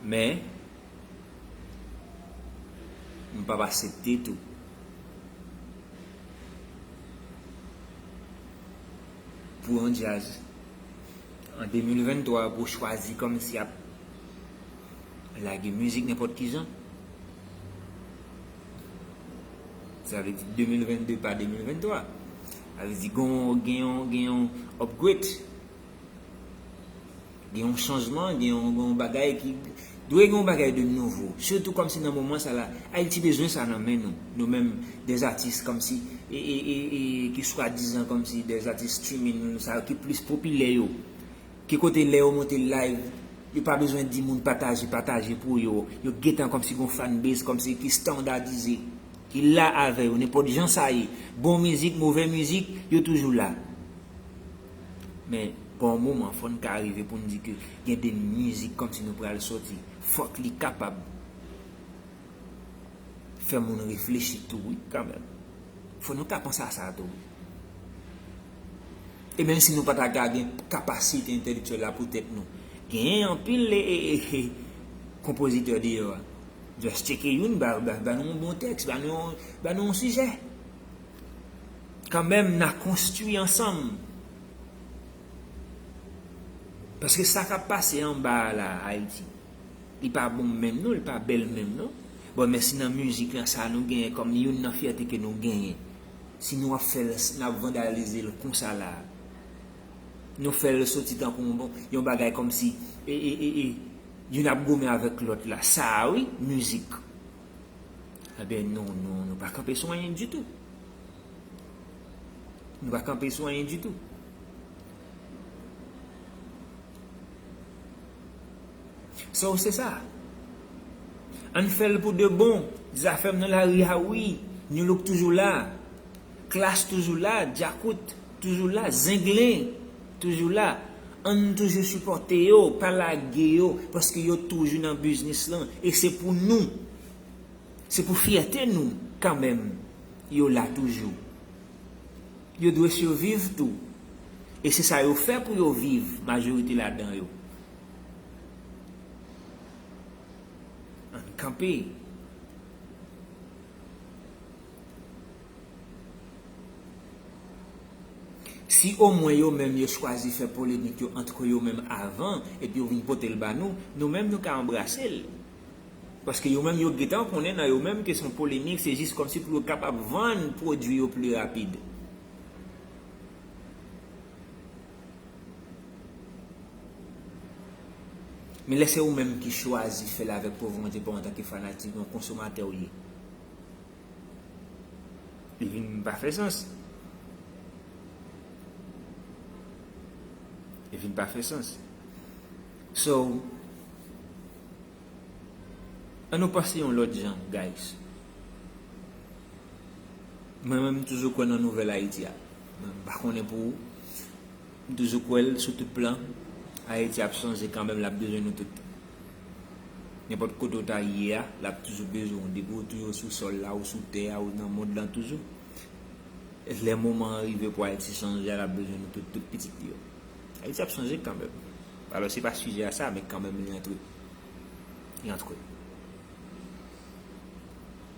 Men, m p ap aksepte tou pou yon djaz an de mil venntwa pou chwazi kòmsi ap lage mizik nenpòt ki jan. Sa vle di de mil vennde pa de mil venntwa. Sa vle di gen yon, gen yon, gen yon upgrade. Gen yon chanjman, gen yon, gen yon bagay ki, dwe gen yon bagay de nouvo. Sitou kòmsi nan moman sa la, Ayiti bezwen sa nan men nou. Nou menm, de atis kòmsi, e, e, e, e, ki swadizan kòmsi de atis streaming, sa yo ki plis popilè yo. Ki kote lè yo monte live, yo pa bezwen di moun pataje, pataje pou yo. Yo gentan kòmsi gon fanbase, kòmsi ki standardize, ki la avè yo, nenpòt jan sa ye. Bon mizik, movè mizik, yo toujou la. Men, pa yon moman, fò n ka rive pou n di ke gen de mizik kòmsi nou pral sòti. Fòk li kapab fè moun reflechi tou, wi, kanmenm. Fò nou ka panse a sa tou, wi. E menm si nou pa ta ka gen kapasite entèlektyèl la pou tèt nou, genyen anpil e, e, e, e, konpozitè deyò a. Just tcheke youn, ba, ba, ba nou yon bon tèks, ba nou, ba nou yon sijè. Kanmenm, n a konstwi ansanm. Paske sa k ap pase anba a la, Ayiti, li pa bon menm non, li pa bèl menm non. Bon, men si nan mizik lan, sa nou genyen kòm youn nan fyète ke nou genyen, si nou ap fè l, n ap vandalize l konsa la, nou fè l soti tankou yon, bon, yon bagay kòmsi, e, e, e, e, youn ap goumen avèk lòt la. Sa a, wi, mizik. Ebyen, nou, nou, nou pa kanpe sou anyen ditou. Nou pa kanpe sou anyen ditou. So, se sa. Ann fè l pou de bon. Zafèm nan lari a, wi. Nu Look toujou la. Klass toujou la. Djakout toujou la. Zenglen toujou la. Ann toujou sipòte yo. Pa lage yo. Paske yo toujou nan biznis lan. E se pou nou. Se pou fyète nou, kanmenm, yo la toujou. Yo dwe siviv tou. E se sa yo fè pou yo viv, majorite ladan yo. Ann kanpe. Si omwen yo menm yo chwazi fè polemik yo ant yo menm avan, epi yo vin pote l ba nou, nou menm nou ka anbrase l. Paske yo menm yo gentan konnen nan yo menm ke se yon polemik, se jis kòmsi pou yo kapab vann pwodui yo pli rapid. Men lè se ou menm ki chwazi fè l avèk pwòp volonte pa w antanke fanatik, yon konsomatè w ye. Li vin pa fè sans. Li vin pa fè sans. So, ann nou panse yon lòt jan, guys. Mwen menm, m toujou kwè nan nouvèl Ayiti a. Mwen, m pa konnen pou ou. M toujou kwè l sou tout plan. Ayiti ap chanje kanmenm, l ap bezwen nou tout. Nenpòt kote w ta ye a, l ap toujou bezwen w. Depi w toujou sou sòl la, ou sou tè a, ou nan mond lan toujou. Lè moman an rive pou Ayiti chanje a, l ap bezwen nou tout, tout pitit li yo. Ayiti ap chanje kanmenm. Alò, se pa sijè a sa, men kanmenm li antre. Li antre.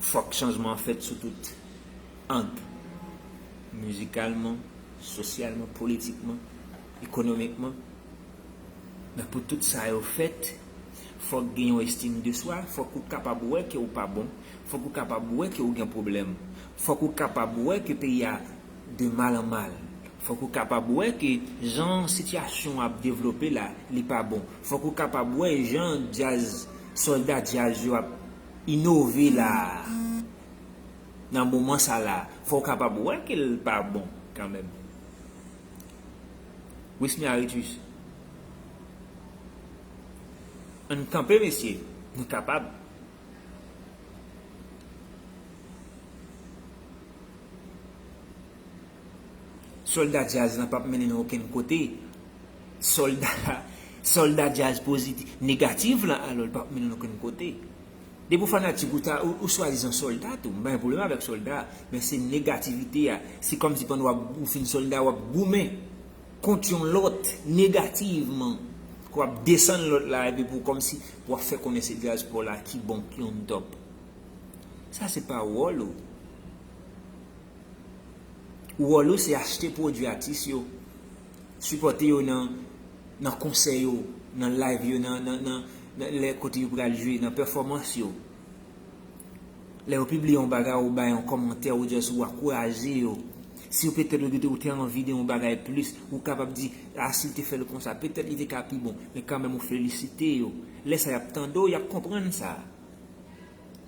Fòk chanjman an fèt sou tout ang. Mizikalman, sosyalman, politikman, ekonomikman. Men pou tout sa yo fèt, fòk gen yon estim de swa, fòk ou kapab wè ke ou pa bon, fòk ou kapab wè ke ou gen pwoblèm, fòk ou kapab wè ke peyi a de mal an mal, fòk ou kapab wè ke jan sitiyasyon ap devlope la, li pa bon, fòk ou kapab wè jan djaz, sòlda djaz yo ap inove la, nan moman sa la, fòk ou kapab wè ke l pa bon kanmenm. Wismia Ritus. Ann kanpe, mesye. Nou kapab. Sòlda djaz lan p ap mennen nou okenn kote. Sòlda, sòlda djaz pozitif, negatif lan, alò, l p ap mennen nou okenn kote. Depi w fanatik ou ta, ou, ou swadizan sòlda tou, m pa gen pwoblèm avèk sòlda, men se negativite a. Se kòmsi pandan w ap, ou fin sòlda, w ap goumen kont yon lòt negativman, k w ap desann lòt la, epi pou kòmsi pou w ap fè konnen se djaz pa w la ki bon, ki on top. Sa se pa wòl ou. Wòl ou se achte pwodui atis yo, sipòte yo nan, nan konsè yo, nan live yo, nan, nan, nan, nan lè kote yo pral jwe, nan pèfòmans yo. Lè yo pibliye yon bagay, ou bay yon kòmantè, ou just ou ankouraje yo. Si w petèt ou te, ou te anvi de yon bagay plis, ou kapab di, a, si l te fè l konsa, petèt li te ka pi bon, men kanmenm ou felisite yo. Lè sa y ap tande w, y ap konprann sa.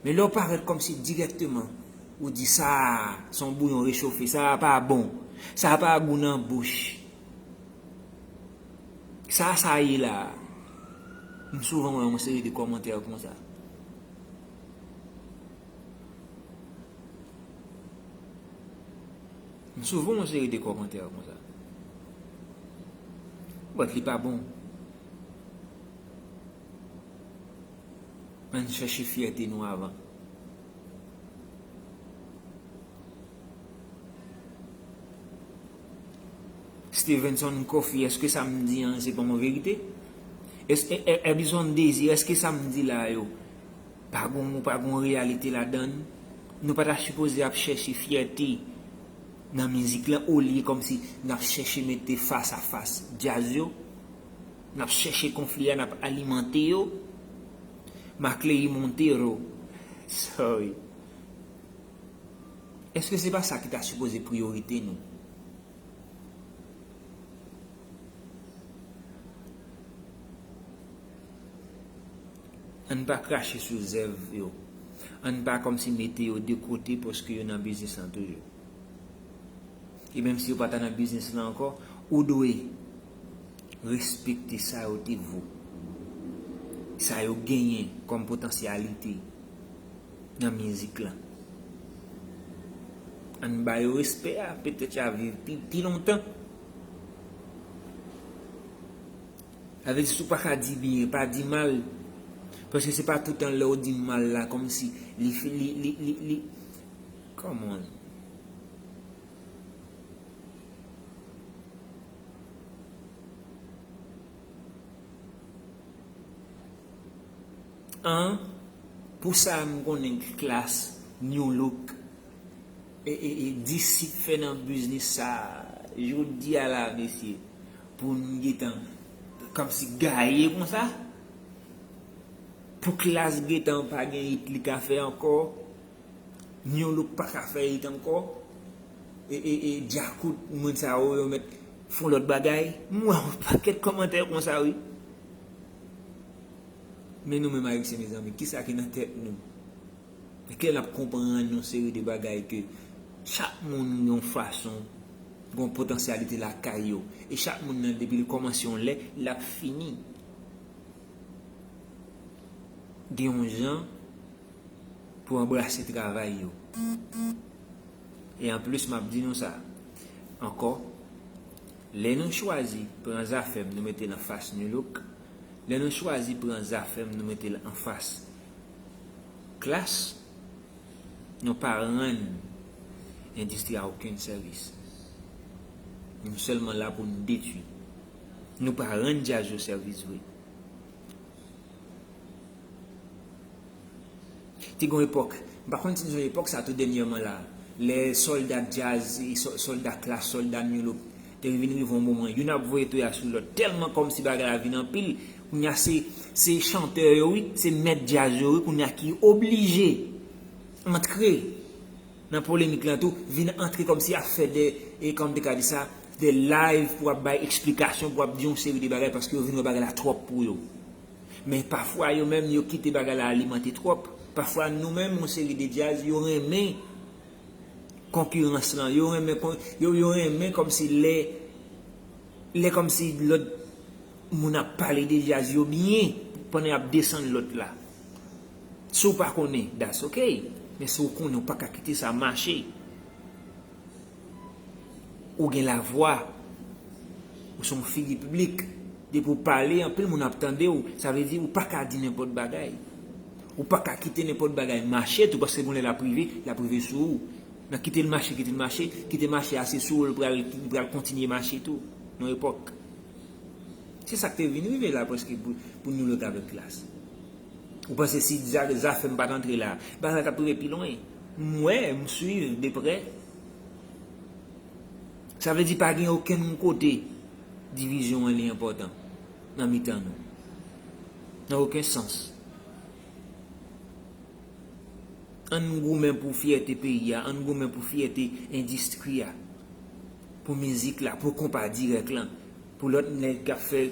Men lè w parèt kòmsi dirèkteman, ou di sa a, se yon bouyon rechofe, sa a pa bon, sa a pa gou nan bouch. Sa, sa ye la. M souvan wè yon seri de kòmantè konsa. M souvan wè yon seri de kòmantè konsa. But li pa bon. Ann chèche fyète nou avan. Stevenson Coffee, èske sa m di an, se pa yon verite? Èske, È-, È-, Èbison Désir, èske sa m di la yo, pa gon, pa gon reyalite ladan l? Nou pa ta sipoze ap chèche fyète nan mizik lan, olye kòmsi n ap chèche mete fas a fas djaz yo? N ap chèche konfli a, n ap alimante yo. Macley Montero. Sorry. Èske se pa sa ki ta sipoze priyorite nou? Ann pa krache sou zèv yo. Ann pa kòmsi mete yo de kote paske yo nan biznis lan toujou. E menm si yo pa ta nan biznis lan ankò, ou dwe respekte sa yo te vo, sa yo genyen kòm potansyalite nan mizik lan. Ann ba yo respè a, petèt y a viv pi, pi lontan. Sa vle di, si w pa ka di byen, pa di mal. Paske se pa toutan lè w di mal la, kòmsi li, li, li, li, li, come on. An, pou sa m konnen Klass, New Look, e, e, e Disip fè nan biznis sa, Jodi a la, mesye, pou n gentan kòmsi gaye konsa, pou Klass gentan pa gen hit li ka fè ankò, New Look pa ka fè hit ankò, e, e, e Djakout, moun sa yo, yo mèt fè yon lòt bagay. M wè yon pakèt kòmantè konsa, wi. Men nou menm Ayisyen, mezanmi, kisa ki nan tèt nou? Èske n ap konprann yon seri de bagay ke chak moun gen yon fason, gen yon potansyalite lakay yo, e chak moun nan, depi li kòmanse yon lè, l ap fini. Gen yon jan pou anbrase travay yo. E anplis, m ap di nou sa ankò, lè nou chwazi pran Zafèm, nou mete l anfas New Look, lè nou chwazi pran Zafèm, nou mete l anfas Klass, nou pa rann endistri a okenn sèvis. Nou sèlman la pou n detwi. Nou pa rann djaz yo sèvis vre. Te gen yon epòk, m pa konn si se epòk sa tou dènyèman la, lè sòlda djaz, e sò- sòlda Klass, sòlda New Look, te vin rive yon moman, youn ap voye toya sou lòt, tèlman kòmsi bagay la vin anpil, kounye a se, se chantè yo, wi, se mèt djaz yo, wi, kounye a ki oblije antre nan polemik lan tou, vin antre kòmsi ap fè de, e kòm te ka di sa, de live pou ap bay eksplikasyon, pou ap di yon seri de bagay, paske yo vin wè bagay la twòp pou yo. Men pafwa yo menm yo kite bagay la alimante twòp. Pafwa nou menm, yon seri de djaz, yo renmen konkirans lan, yo renmen kon- yo, yo renmen kòmsi lè, lè kòmsi lòt moun ap pale de djaz yo byen pandan y ap desann lòt la. Si w pa konnen, that's ok. Men si w konnen, w pa ka kite sa mache. Ou gen lavwa. Ou se yon figi piblik. Depi w pale, anpil moun ap tande w. Sa vle di ou pa ka di nenpòt bagay. Ou pa ka kite nenpòt bagay mache tou, paske gon lè l ap rive, l ap rive sou ou. Nan kite l mache, kite l mache, kite mache a se sou ou l pral, li pral kontinye mache tou. Nan epòk. Se sa k te vin rive la prèske pou, pou New Look avèk Klass. Ou panse si Za- Zafèm pa t antre la, bagay la t ap rive pi lwen? M wè, m swiv de prè. Sa vle di pa gen okenn kote divizyon an li enpòtan nan mitan nou. Nan okenn sans. Ann goumen pou fyète peyi a, ann goumen pou fyète endistri a, pou mizik la, pou konpa dirèk lan, pou lòt nèg k ap fè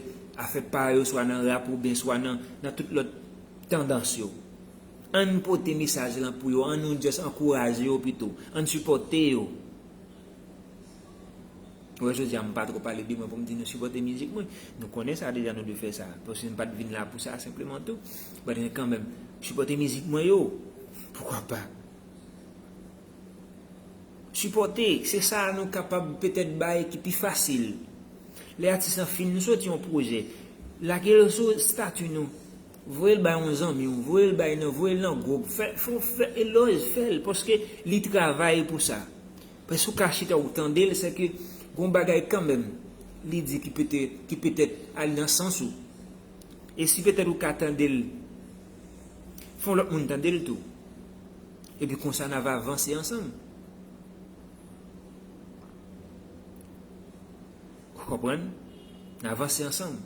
afè pa yo, swa nan rap oubyen swa nan, nan tout lòt tandans yo. Ann pote mesaj lan pou yo, ann nou just ankouraje yo pito, ann sipòte yo. Wè, jodi a, m pa twò pale de mwen pou m di nou sipòte mizik mwen. Nou konnen sa deja, nou dwe fè sa. Paske m pa t vin la pou sa, senpleman tou. But kanmenm, sipòte mizik mwen yo. Poukwa pa? Sipòte, se sa nou kapab petèt bay ki pi fasil. Lè atis lan fin soti yon pwojè, lage l sou estati nou. Voye l bay yon zanmi w, voye l bay nan, voye l nan gwoup. Fè, fè, fè elòj, fè l, paske li travay pou sa. Paske w ka chita ou tande l, sèke gon bagay kanmenm li di ki petèt, ki petèt al nan sans ou. E si petèt ou ka tande l, fè yon lòt moun tande l tou. Epi konsa n a va vanse ansanm. Ou konprann? N a vanse ansanm.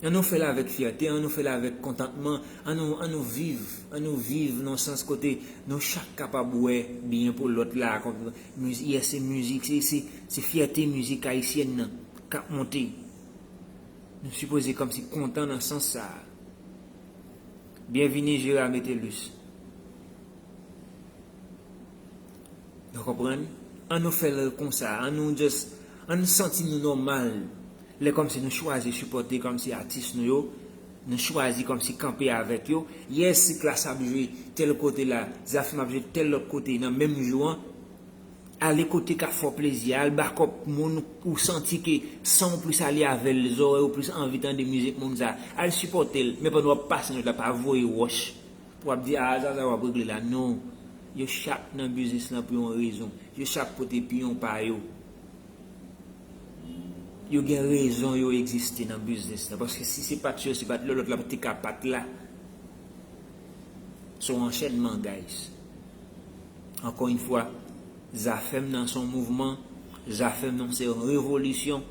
Ann nou fè l avèk fyète, ann nou fè l avèk kontantman, ann nou, ann nou viv, ann nou viv nan sans kote nou chak kapab wè byen pou lòt la. Miz- yes, se mizik, se, se, se fyète mizik ayisyèn nan k ap monte. Nou sipoze kòmsi kontan nan sans sa a. Byenvini Gérard Metellus. Nou konprann? Ann nou fè l konsa, ann nou just, ann nou santi nou nòmal. Lè kòmsi nou chwazi sipòte kòmsi atis nou yo, nou chwazi kòmsi kanpe avèk yo. Yes, si Klass ap jwe tèl kote la, Zafèm ap jwe tèl lòt kote nan menm jou an, ale kote k ap fè w plezi, al bakòp moun ou santi ke san w plis ale avè l, zòrèy ou plis anvi tande mizik moun sa, al sipòte l, men pandan w ap pase nan wout la, pa voye wòch. Pou w ap di, a, Zaza w ap regle la. Non. Yo chak nan biznis lan pou yon rezon. Yo chak pote piyon pa yo. Yo gen rezon yo egziste nan biznis lan. Paske si se pa t yo, se pa t lòt, lòt la pa t te ka pa t la. Se yon anchènman, guys. Ankò yon fwa, Zafèm nan se yon mouvman Zafèm nan se yon revolisyon.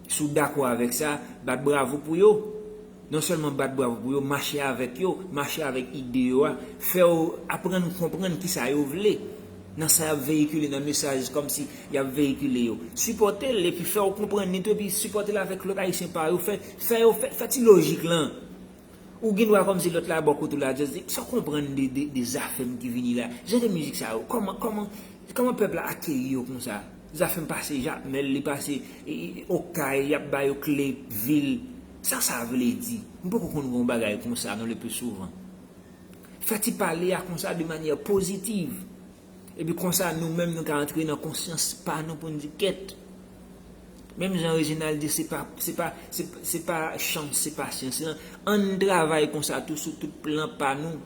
Si w dakò avèk sa, bat bravo pou yo. Non sèlman bat bravo pou yo, mache avèk yo, mache avèk ide yo a, fè yo aprann konprann kisa yo vle nan sa y ap veyikile, nan mesaj kòmsi y ap veyikile yo. Sipòte l epi fè yo konprann li tou, epi sipòte l avèk lòt Ayisyen pa yo. Fè, fè yo fè, fè ti lojik lan. Ou gen dwa kòmsi lòt la bò kote w la, just di, sa w konprann de, de, de Zafèm ki vini la? Jan de mizik sa yo, kòman, kòman, kòman pèp la akeyi yo konsa? Zafèm pase Jakmèl, li pase, e, e, Okay, y ap ba yo kle vil. Sa sa vle di? M poko konn yon bagay konsa non le plus souvent. Fè ti pale a konsa de manyè pozitiv. Epi konsa nou menm nou ka antre nan konsyans pa nou pou n di kèt. Menm jan Reginald di se pa, se pa, se, se pa chans, se pasyans lan. Ann travay konsa tou sou tout plan pa nou.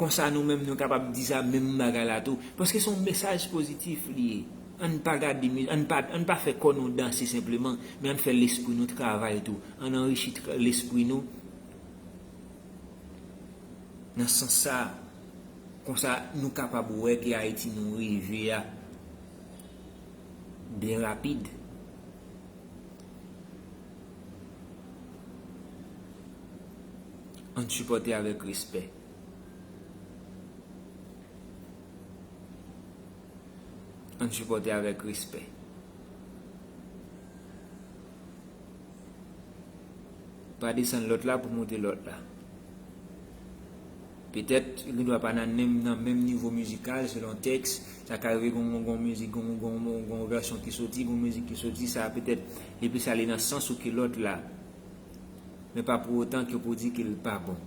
Konsa nou menm nou kapab di sa menm bagay la tou. Paske se yon mesaj pozitif li ye. Ann pa gade mi-, ann pa, ann pa fè kò nou danse senpleman, men ann fè lespri nou travay tou. Ann anrichi tra-, lespri nou nan sans sa. Konsa nou kapab wè ke Ayiti nou rive a byen rapid. Ann sipòte avèk respè. Ann sipòte avèk respè. Pa desann lòt la pou moute lòt la. Petèt, li dwa pa nan menm, nan menm nivo mizikal, selon tèks. Sa ka rive gon, gon, gon mizik, gon, gon, gon, gon vèsyon ki soti, gon mizik ki soti, sa petèt, li plis ale nan sans ou ke lòt la. Men pa pou otan ke pou di ke l pa bon.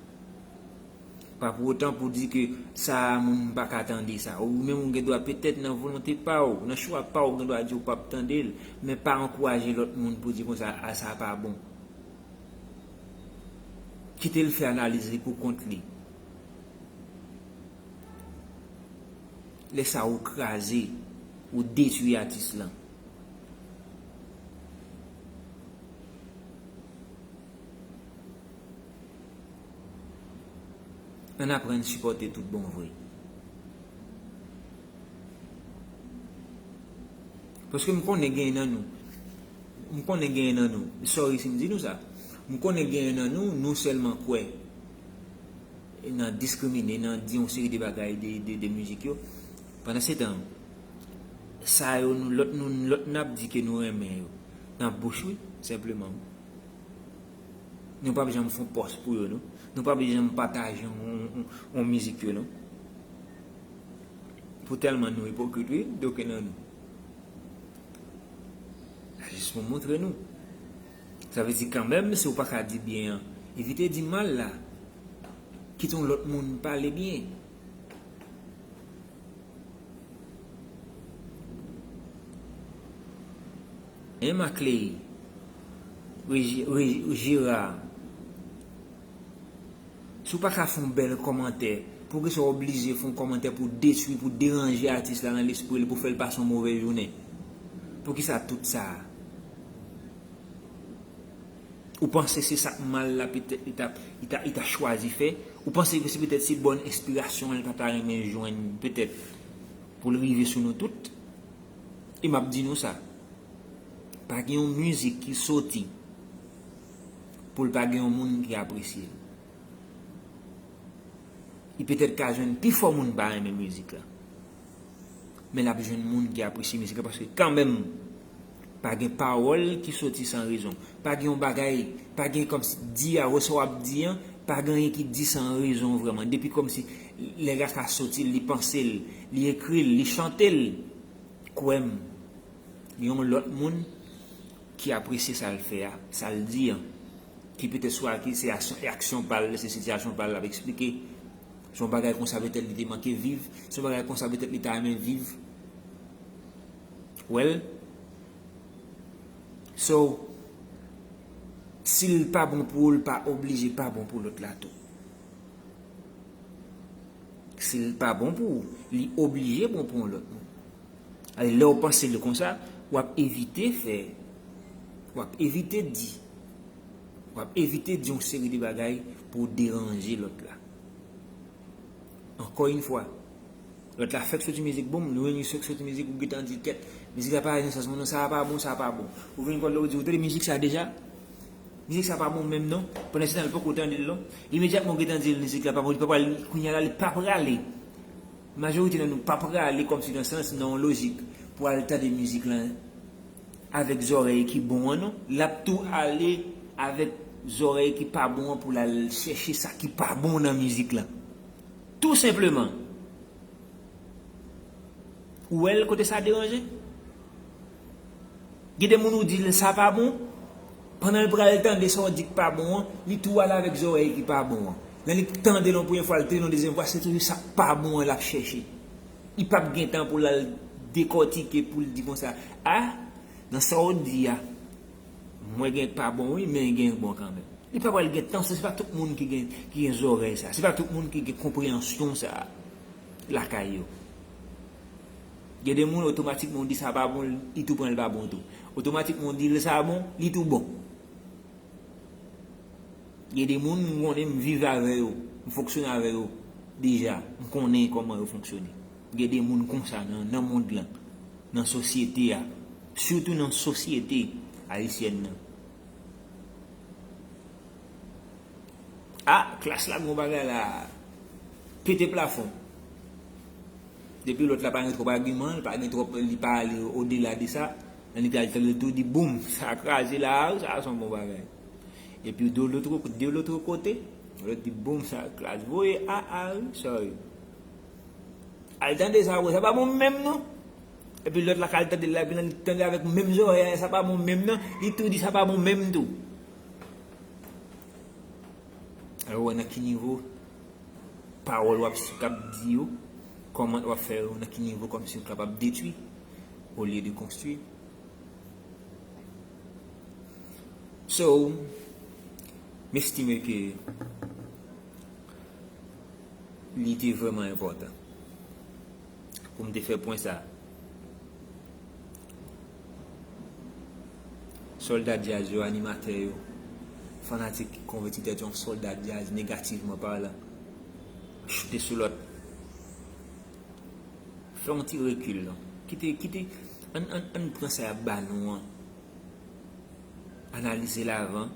Pa pou otan pou di ke sa a moun pa ka tande sa. Ou menm ou gen dwa petèt nan volonte pa w, nan chwa pa w, ou gen dwa di ou p ap tande l, men pa ankouraje lòt moun pou di konsa, a sa pa bon. Kite l fè analiz li pou kont li. Lè sa ou kraze, ou detwi atis lan. Ann aprann sipòte tout bon vre. Paske m konnen genyen nan nou. M konnen genyen nan nou. Sorry si m di nou sa. M konnen genyen nan nou, nou sèlman kwè nan diskrimine, nan di yon seri de bagay de, de, de mizik yo. Pandan se tan, sa yo, nou, lòt nou, lòt n ap di ke nou renmen yo. Nan bouch, wi, senpleman. Nou p ap janm fè yon pòs pou yo, non. Nou p ap janm pataje yon, yon, yon, yon mizik yo, non. Pou tèlman nou ipokrit, wi, doken nan nou. Sa jis pou montre nou. Sa vle di kanmenm, si w pa ka di byen an, evite di mal la. Kite yon lòt moun pale byen. Hein, Maclay, Regi-, Regi-, Gérard, si w pa ka fè yon bèl kòmantè, poukisa w oblije fè yon kòmantè pou detwi, pou deranje atis la nan lespri l, pou fè l pase yon move jounen? Poukisa tout sa a? Ou panse se sa k mal la petèt li ta, li ta, li ta chwazi fè? Ou panse ke se petèt se bòn enspirasyon an li pa ta renmen jwenn petèt pou l rive sou nou tout? E m ap di nou sa, pa gen yon mizik ki soti pou l pa gen yon moun ki apresye l. Li petèt ka jwenn pifò moun pa renmen mizik la. Men l ap jwenn moun ki apresye mizik la, paske kanmenm, pa gen pawòl ki soti san rezon. Pa gen yon bagay, pa gen kòmsi di a, wè sa w ap di an, pa gen anyen ki di san rezon vrèman. Depi kòmsi nèg la ka soti l, li panse l, li ekri l, li chante l, kwè m, gen yon lòt moun ki apresye sa l fè a, sa l di an, ki petèt swa ki se aksyon, aksyon pa l, se sitiyasyon pa l l ap eksplike. Se yon bagay konsa petèt li te manke viv, se yon bagay konsa petèt li ta renmen viv. Well, so, si l pa bon pou ou, l pa oblije pa bon pou lòt la tou. Si l pa bon pou ou, li oblije bon pou yon lòt moun. Ale, lè w panse l konsa, w ap evite fè, w ap evite di, w ap evite di yon seri de bagay pou w deranje lòt la. Ankò yon fwa, Lòt la fèk soti mizik, boum, nou vin fèk soti mizik, ou gentan di kèt, mizik la pa nan sans mwen non, sa pa bon, sa pa bon. Ou vin kote l, ou di, ou tande mizik sa deja? Mizik sa pa bon menm non. Pandan se tan l poko tande l non. Imedyatman ou gentan di l mizik la pa bon, li pa pral, kounye a la li pa prale. Majorite nan nou pa prale kòmsi nan sans, nan yon lojik pou al tande mizik lan avèk zòrèy ki bon an non. L ap tou ale avèk zòrèy ki pa bon an pou l al chèche sa ki pa bon nan mizik lan. Tou senpleman. Ou wè l kote sa deranje? Gen de moun ou di l sa pa bon, pandan l pral tande sa w di k pa bon an, li tou al avèk zòrèy ki pa bon an. Lè li tande l yon premye fwa, li tande l yon dezyèm fwa, se toujou sa k pa bon an l ap chèche. Li p ap gen tan pou l al dekòtike, pou l di konsa, a, nan sa w di a, mwen gen k pa bon wi, men gen k bon kanmenm. Li pa pral gen tan, se pa tout moun ki gen, ki gen zòrèy sa, se pa tout moun ki gen konpreyansyon sa lakay yo. Gen de moun, otomatikman, ou di sa pa bon, li tou pran l pa bon tou. Otomatikman, ou di l sa bon, li tou bon. Gen de moun, m konnen, m viv avè yo, m fonksyone avè yo deja, m konnen kòman yo fonksyone. Gen de moun konsa nan, nan mond lan, nan sosyete a, sitou nan sosyete ayisyèn nan. A, klas la gon bagay la pete plafon. Depi lòt la pa gen twòp agiman, li pa gen twòp, li pa ale odela de sa, annik al tande tou di boum, sa kraze la, sa se yon bon bagay. Epi de lòt, de lòt kote, lòt di boum, sa kraze. Voye a, a, wi, sorry. Al tande sa, wè, sa pa bon menm non. Epi lòt la ka al tande l la, epi nan li tande avèk menm zòrèy a, sa pa bon menm non. Li tou di sa pa bon menm tou. Alò, wè nan ki nivo pawòl w ap, k ap di yo, kòmantè w ap fè yo, nan ki nivo kòmsi yo kapab detwi olye de konstwi. So, m estime ke li te vrèman enpòtan pou m te fè pwen sa. Sòlda djaz yo, animatè yo, fanatik ki konvèti tèt yo an sòlda djaz, negativman palan, choute sou lòt. Fè yon ti rekil non. Kite, kite, ann, ann, ann pran sa y ap ba nou an. Analize l avan.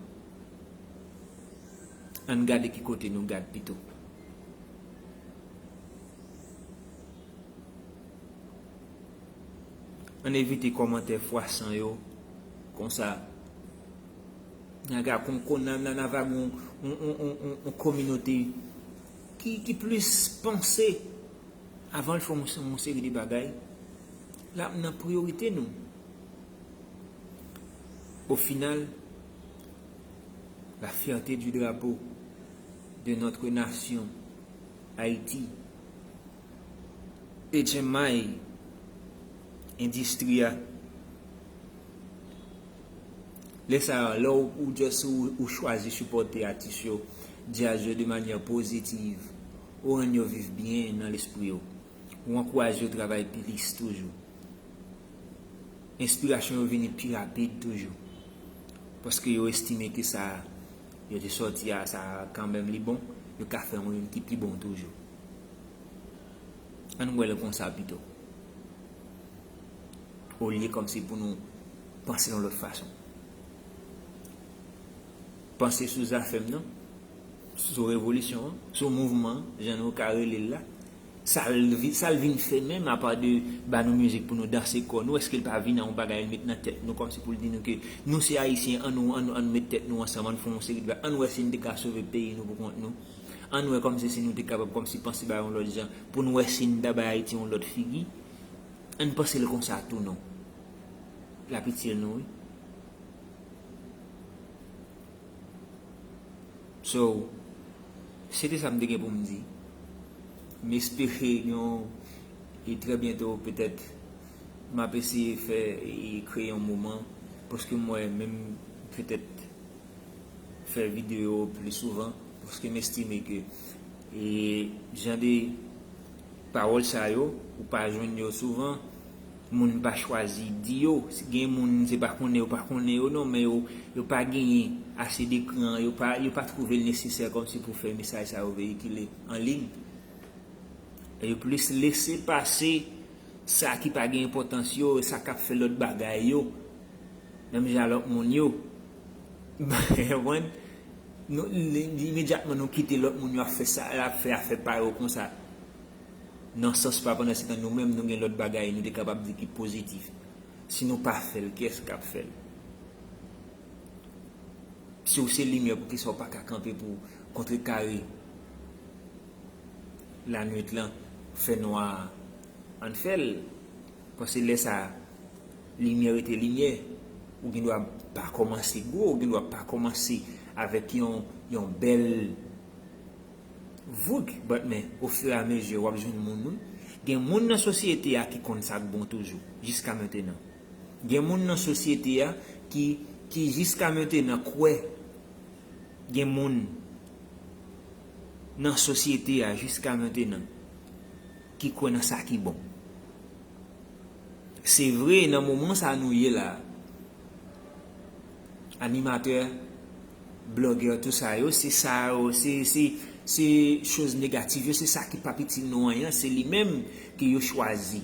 Ann gade ki kote nou gad pito. Ann evite kòmantè fwasan yo konsa. N a ga kon, kon, n a, n a, n a vag yon, yon, yon, yon, yon, yon kominote ki, ki plis panse avan l fè yon, yon seri de bagay. L ap nan priyorite nou. Au final, la fierté du drapeau de notre nation, Haïti, H M I, endistri a. Lè sa a, lè w, ou just ou, ou chwazi sipòte atis yo, djaz yo de manyè pozitiv, ou rann yo viv byen nan lespri yo. Ou ankouraje yo travay plis toujou. Enspirasyon yo vini pi rapid toujou. Paske yo estime ke sa yo te sòti a, sa kanmenm li bon, yo ka fè yon youn ki pi bon toujou. Ann wè l konsa pito. Olye kòmsi pou nou panse yon lòt fason. Panse sou Zafèm nan, sou revolisyon an, sou mouvman an, jan nou ka rele l la. Sa l vi-, sa l vin fè menm, apa de ba nou mizik pou nou danse kò nou, èske l pa vin a yon bagay l met nan tèt nou, kòmsi pou l di nou ke nou se Ayisyen, ann nou, ann nou, ann nou met tèt nou ansanm, ann fè yon seri de bagay, ann wè si n te ka sove peyi nou pou kont nou, ann wè kòmsi si nou te kapab kòmsi panse bagay yon lòt jan, pou n wè si n ta bay Ayiti yon lòt figi, ann panse l konsa tou non. L ap itil nou wi. So, se te sa m te gen pou m di. M espere gen yon, e trè byento, petèt, m ap eseye fè e kreye yon moman, paske m wè menm petèt fè videyo pli souvan, paske m estime ke e jan de pawòl sa yo, ou pa jwenn yo souvan, moun pa chwazi di yo. Si gen moun, se pa konnen yo pa konnen yo non, men yo, yo pa genyen ase de kran, yo pa, yo pa twouve l nesesè kòmsi pou fè mesaj sa yo veyikile an liy. Yo plis lese pase sa ki pa gen enpòtans yo, sa k ap fè lòt bagay yo, menm jan lòt moun yo. Konprann? Nou, li- imedyatman nou kite lòt moun yo ap fè sa, ap fè afè pa yo konsa. Nan sans pa, pandan se tan nou menm nou gen lòt bagay nou te kapab di ki pozitif. Si nou pa fè l, kiyès k ap fè l? Si w se limyè, poukisa w pa ka kanpe pou kontrekare lannuit lan, fènwa a? Ann fè l. Paske lè sa a, limyè rete limyè. Ou gen dwa pa kòmanse gwo, ou gen dwa pa kòmanse avèk yon, yon bèl voug, but men, ofiramezi, w ap jwenn moun, wi. Gen moun nan sosyete a ki konn sa k bon toujou, jiska mentenan. Gen moun nan sosyete a ki, ki jiska mentenan kwè. Gen moun nan sosyete a, jiska mentenan, ki kwè nan sa ki bon. Se vre, nan moman sa nou ye la, animatè, blogè, tou sa yo, se sa yo, se, se, se choz negatif yo, se sa ki p ap itil nou anyen, se li menm ke yo chwazi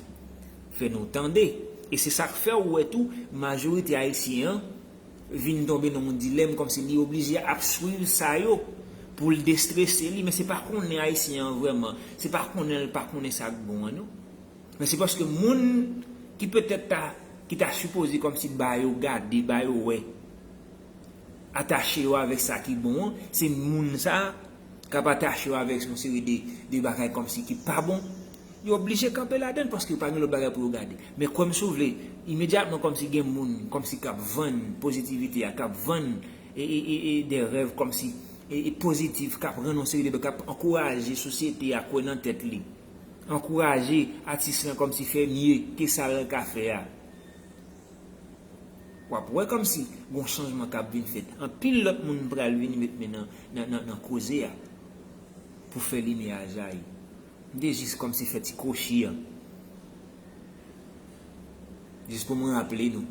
fè nou tande. E se sa k fè ou wè tou, majorite ayisyen an vin tonbe nan yon dilèm kòmsi li oblije ap swiv sa yo pou l destrese li, men se pa konnen ayisyen an vrèman, se pa konnen l pa konnen sa k bon an non. Men se paske moun ki petèt ta, ki ta sipoze kòmsi ba yo gade, ba yo wè, atache yo avèk sa ki bon an, se moun sa k ap atache yo avèk yon seri de, de bagay kòmsi ki pa bon. Yo oblije kanpe ladan l paske yo pa gen lòt bagay pou yo gade. Men kwè m si w vle, imedyatman kòmsi gen moun kòmsi k ap vann pozitivite a, k ap vann e, e, e, e de rèv kòmsi e, e pozitif, k ap rann yon seri de bagay, k ap ankouraje sosyete a kwè nan tèt li, ankouraje atis lan kòmsi fè mye ke sa l ka fè a. W ap wè kòmsi gon chanjman k ap vin fèt. Anpil lòt moun pral vin met men nan, nan, nan, nan koze a pou fè limyè a jayi. M te jis kòmsi fè ti kwochi an. Jis pou mwen raple nou.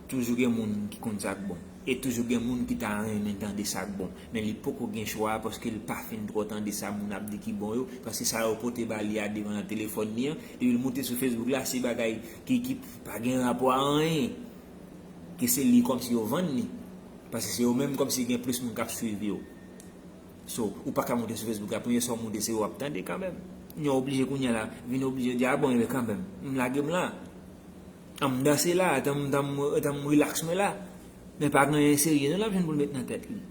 Toujou gen moun ki konn sa k bon. E toujou gen moun ki ta renmen tande sa k bon. Men li poko gen chwa a paske l pa fin twò tande sa moun ap di ki bon yo. Paske sa yo pote ba li a devan nan telefòn li an. Depi l moute sou Facebook la, se bagay ki, ki pa gen rapò a anyen. Ke se li kòmsi yo vann li. Paske se yo menm kòmsi gen plis moun k ap swiv yo. So, ou pa ka moute sou Facebook la, premye sa w moute se yo w ap tande kanmenm. Yo oblije kounye a la, vin oblije di, a bon, ebyen kanmenm, m lage m la. An m danse la, tan m, tan m, tan m relax mwen la. Men pa gen anyen serye non l ap jwenn pou l met nan tèt li.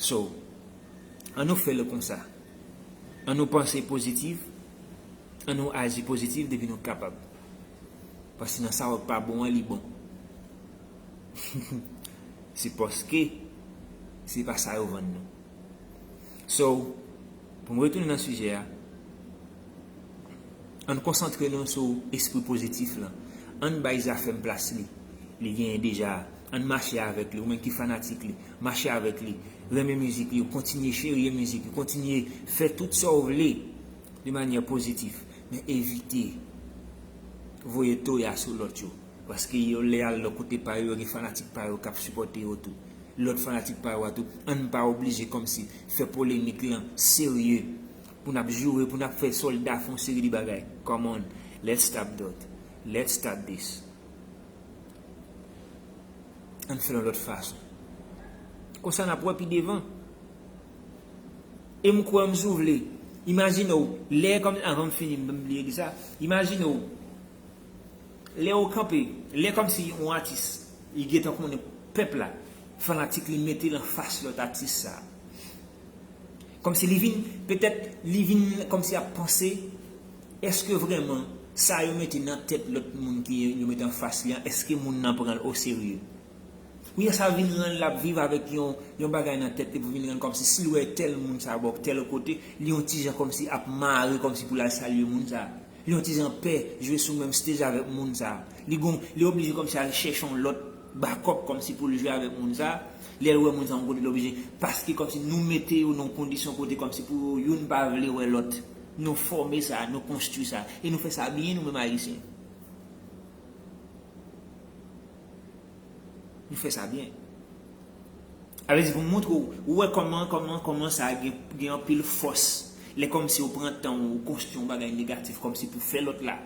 So, ann nou fè l konsa. Ann nou panse pozitif, ann nou aji pozitif depi nou kapab. Paske nan sa w pa bon an, li bon. Se paske se pa sa yo vann nou. So, pou m retounen nan sijè a, ann konsantre nou sou espri pozitif lan. Ann bay Zafèm plas li, li genyen deja a. Ann mache avèk li, ou menm ki fanatik li, mache avèk li. Renmen mizik li, kontinye cheriye mizik li, kontinye fè tout sa w vle de manyè pozitif. Men evite voye toya sou lòt yo. Paske yo lè al lòt kote pa yo, yo gen fanatik pa yo k ap sipòte yo tou. Lòt fanatik pa yo a tou, ann pa oblije kòmsi fè polemik lan serye. Pou n ap joure, pou n ap fè sòlda fè yon seri de bagay. Come on, let's stop that. Let's stop this. Ann fè l yon lòt fason. Konsa n ap wè pi devan. E m kwè m si w vle. Imajine w, lè kòm, avan m fini, m bliye di sa. Imajine w, lè ou kanpe, lè kòmsi yon atis, li gentan konnen pèp la, fanatik li mete l anfas lòt atis sa. Kòmsi li vin, petèt, li vin kòmsi ap panse, èske vrèman sa yo mete nan tèt lòt moun ki yo mete anfas li an, èske moun nan pran l oserye? Kounye a sa vin rann l ap viv avèk yon, yon bagay nan tèt li pou vin rann kòmsi si l wè tèl moun sa bò tèl kote, li yon ti jan kòmsi ap mare kòmsi pou l al salye moun sa. Li yon ti jan pè jwe sou menm stage avèk moun sa. Li gon, li oblije kòmsi al chèche yon lòt bakòp kòmsi pou l jwe avèk moun sa. Lè l wè moun sa yon kote, li oblije, paske kòmsi nou mete yo nan yon kondisyon kote kòmsi pou yo youn pa vle wè lòt. Nou fòme sa, nou konstwi sa. E nou fè sa byen nou menm Ayisyen. Nou fè sa byen. Sa vle di pou m montre w, ou wè kòman, kòman, kòman sa gen, gen anpil fòs Lè kòmsi ou pran tan ou konstwi yon bagay negatif kòmsi pou fè lòt la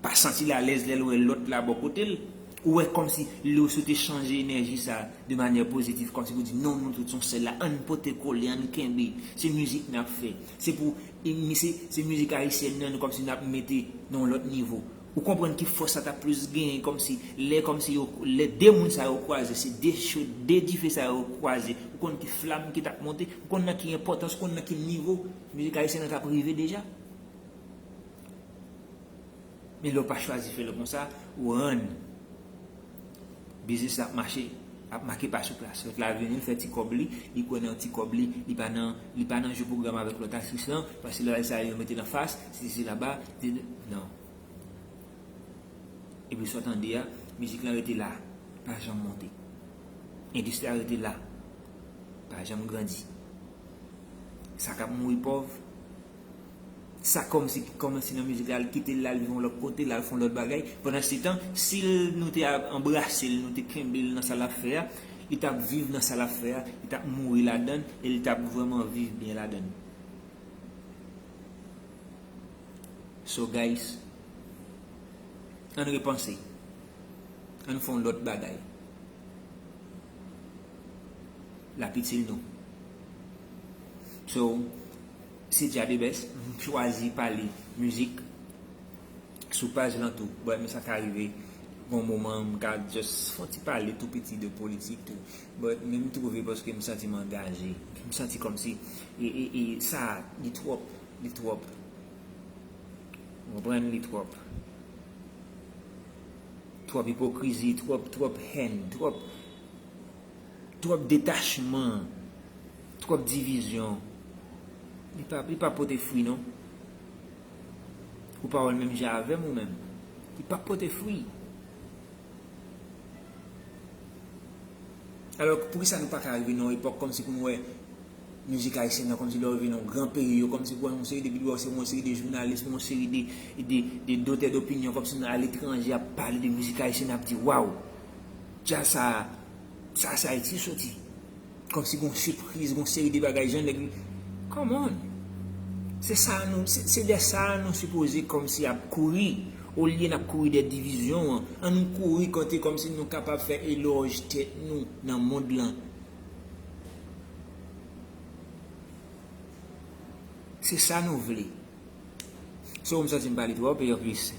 pa santi l alèz lè l wè lòt la bò kote l. Ou wè kòmsi lè ou sou te chanje enèji sa de manyè pozitif, kòmsi pou di non, nou tout se yon sèl la, ann pote kole, ann kenbe, se mizik n ap fè. Se pou, e, mi- se, se mizik ayisyèn nan, nou kòmsi n ap mete nan yon lòt nivo. Ou konprann ki fòs sa t ap plis genyen, kòmsi lè, kòmsi yo, lè de moun sa yo kwaze, se de cho, de dife sa yo kwaze, ou konn ki flam ki t ap monte, ou konn nan ki enpòtans, ou konn nan ki nivo mizik ayisyèn nan t ap rive deja. Men lè w pa chwazi fè l konsa, ou rann biznis la ap mache, ap make pa sou plas. Lòt la vini, l fè ti kòb li, li kwè nan ti kòb li, li pa nan, li pa nan jwe pwogram avèk lòt atis lan, paske lòt atis la yo mete l anfas, si se laba, se, non. Epi sa w tande a, mizik lan rete la, pa janm monte. Endistri a rete la, pa janm grandi. Sa k ap mouri pòv, sa kòmsi ki kòmanse nan mizik la, al kite l, al viv yon lòt kote, l al fè yon lòt bagay. Pandansetan, si l, nou te a- anbrase l, nou te kenbe l nan sa l ap fè a, li t ap viv nan sa l ap fè a, li t ap mouri ladan l, e li t ap vrèman viv byen ladan l. So guys, ann repanse. Ann fè yon lòt bagay. L ap itil nou. So, se Dja The Best, m chwazi pale mizik sou paj lan tou. But men sa ka rive, gon moman m ka just fè yon ti pale tou piti de politik tou. But men m twouve paske m santi m angaje. M santi kòmsi e, e, e, sa, li twòp, li twòp. Ou konprann, li twòp. Twòp ipokrizi, twòp, twòp hèn, twòp, twòp detachman, twòp divizyon. Li pa, li pa pote fwi non. Ou pa wè l menm jan avè m ou menm. Li pa pote fwi. Alò, poukisa nou pa ka rive nan yon epòk kòmsi pou nou wè mizik ayisyèn nan, kòmsi lè w rive nan yon gran peyi yo, kòmsi pou wè yon seri de bidwa, se yon seri de jounalis, yon seri de, de, de dotè dopinyon, kòmsi nan aletranje ap pale de mizik ayisyèn, ap di, waw, djaz sa, sa, sa Ayiti soti. Kòmsi gon sipriz, gon seri de bagay, jan nèg, come on. Se sa nou, se, se dè sa nou sipoze kòmsi ap kouri. Olye n ap kouri dè divizyon an, an nou kouri kote kòmsi nou kapab fè elòj tèt nou nan mond lan. Se sa nou vle. So, m santi m pale twòp, e anplis,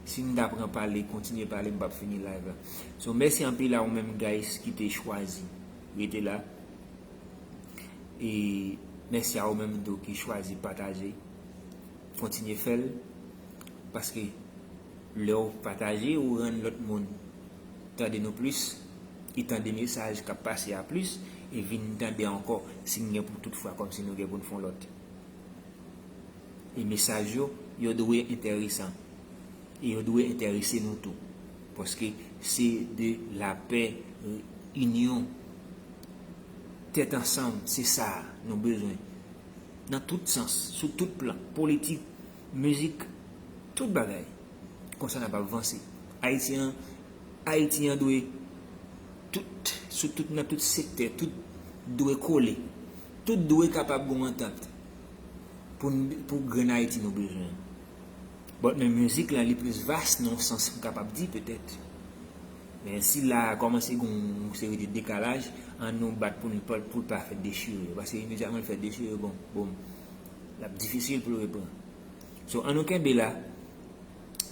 si m ta pran pale, kontinye pale, m p ap fini live la. So, mèsi anpil a ou menm, guys, ki te chwazi rete la. E mèsi a ou menm tou ki chwazi pataje. Kontinye fè l, paske lè w pataje, ou rann lòt moun tande nou plis, e tande mesaj k ap pase a plis, e vin tande ankò si n gen pou tout fwa, kòmsi nou gen pou n fè yon lòt. E mesaj yo, yo dwe enteresan. E yo dwe enterese nou tou. Paske se de lapè, inyon, tèt ansanm, se sa nou bezwen. Nan tout sans, sou tout plan, politik, mizik, tout bagay. Konsa n ap avanse. Ayiti an, Ayiti an dwe tout, sou tout, nan tout sektè, tout dwe kole. Tout dwe kapab gon antant pou n, pou grenn Ayiti nou bezwen. But men mizik lan, li plis vas nan yon sans m kapab di petèt. Men si la a kòmanse gon yon seri de dekalaj, an nou bat pou l, pou l pa fè dechire. Paske imedyatman l fè dechire, bon, bon, l ap difisil pou l reprann. So, an nou kenbe la.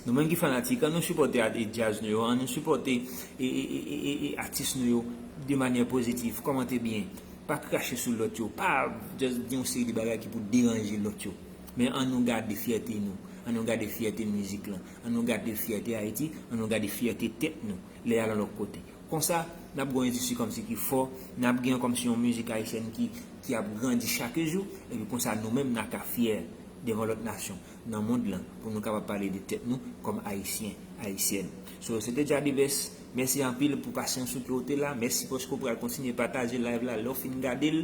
Nou menm ki fanatik, an nou sipòte a- e djaz nou yo, an nou sipòte e, e, e, e, e, e atis nou yo de manyè pozitif, kòmante byen, pa krache sou lòt yo, pa just di yon seri de bagay ki pou deranje lòt yo. Men an nou gade fyète nou, an nou gade fyète mizik lan, an nou gade fyète Ayiti, an nou gade fyète tèt nou, lè y al yon lòt kote. Konsa, n ap gen yon endistri kòmsi ki fò, n ap gen kòmsi yon mizik ayisyèn ki, ki ap grandi chak jou, epi konsa nou menm n a ka fyè devan lòt nasyon nan mond lan pou nou kapab pale de tèt nou kòm Ayisyen, Ayisyèn. So, se te Dja The Best. Mèsi anpil pou pasyans ou ke w te la. Mèsi paske w pral kontinye pataje live la lè w fin gade l.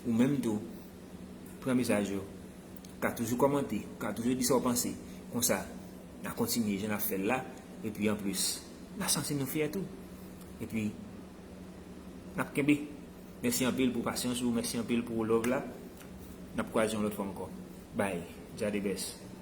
Ou menm tou, pran mesaj yo. Ou ka toujou kòmante, ou ka toujou di sa w panse. Konsa, n a kontinye jan n ap fè l la. Epi anplis, n a santi nou fyè tou. Epi, n ap kenbe. Mèsi anpil pou pasyans ou, mèsi anpil pou love la. N ap kwaze yon lòt fwa ankò. Bye. Jah the best.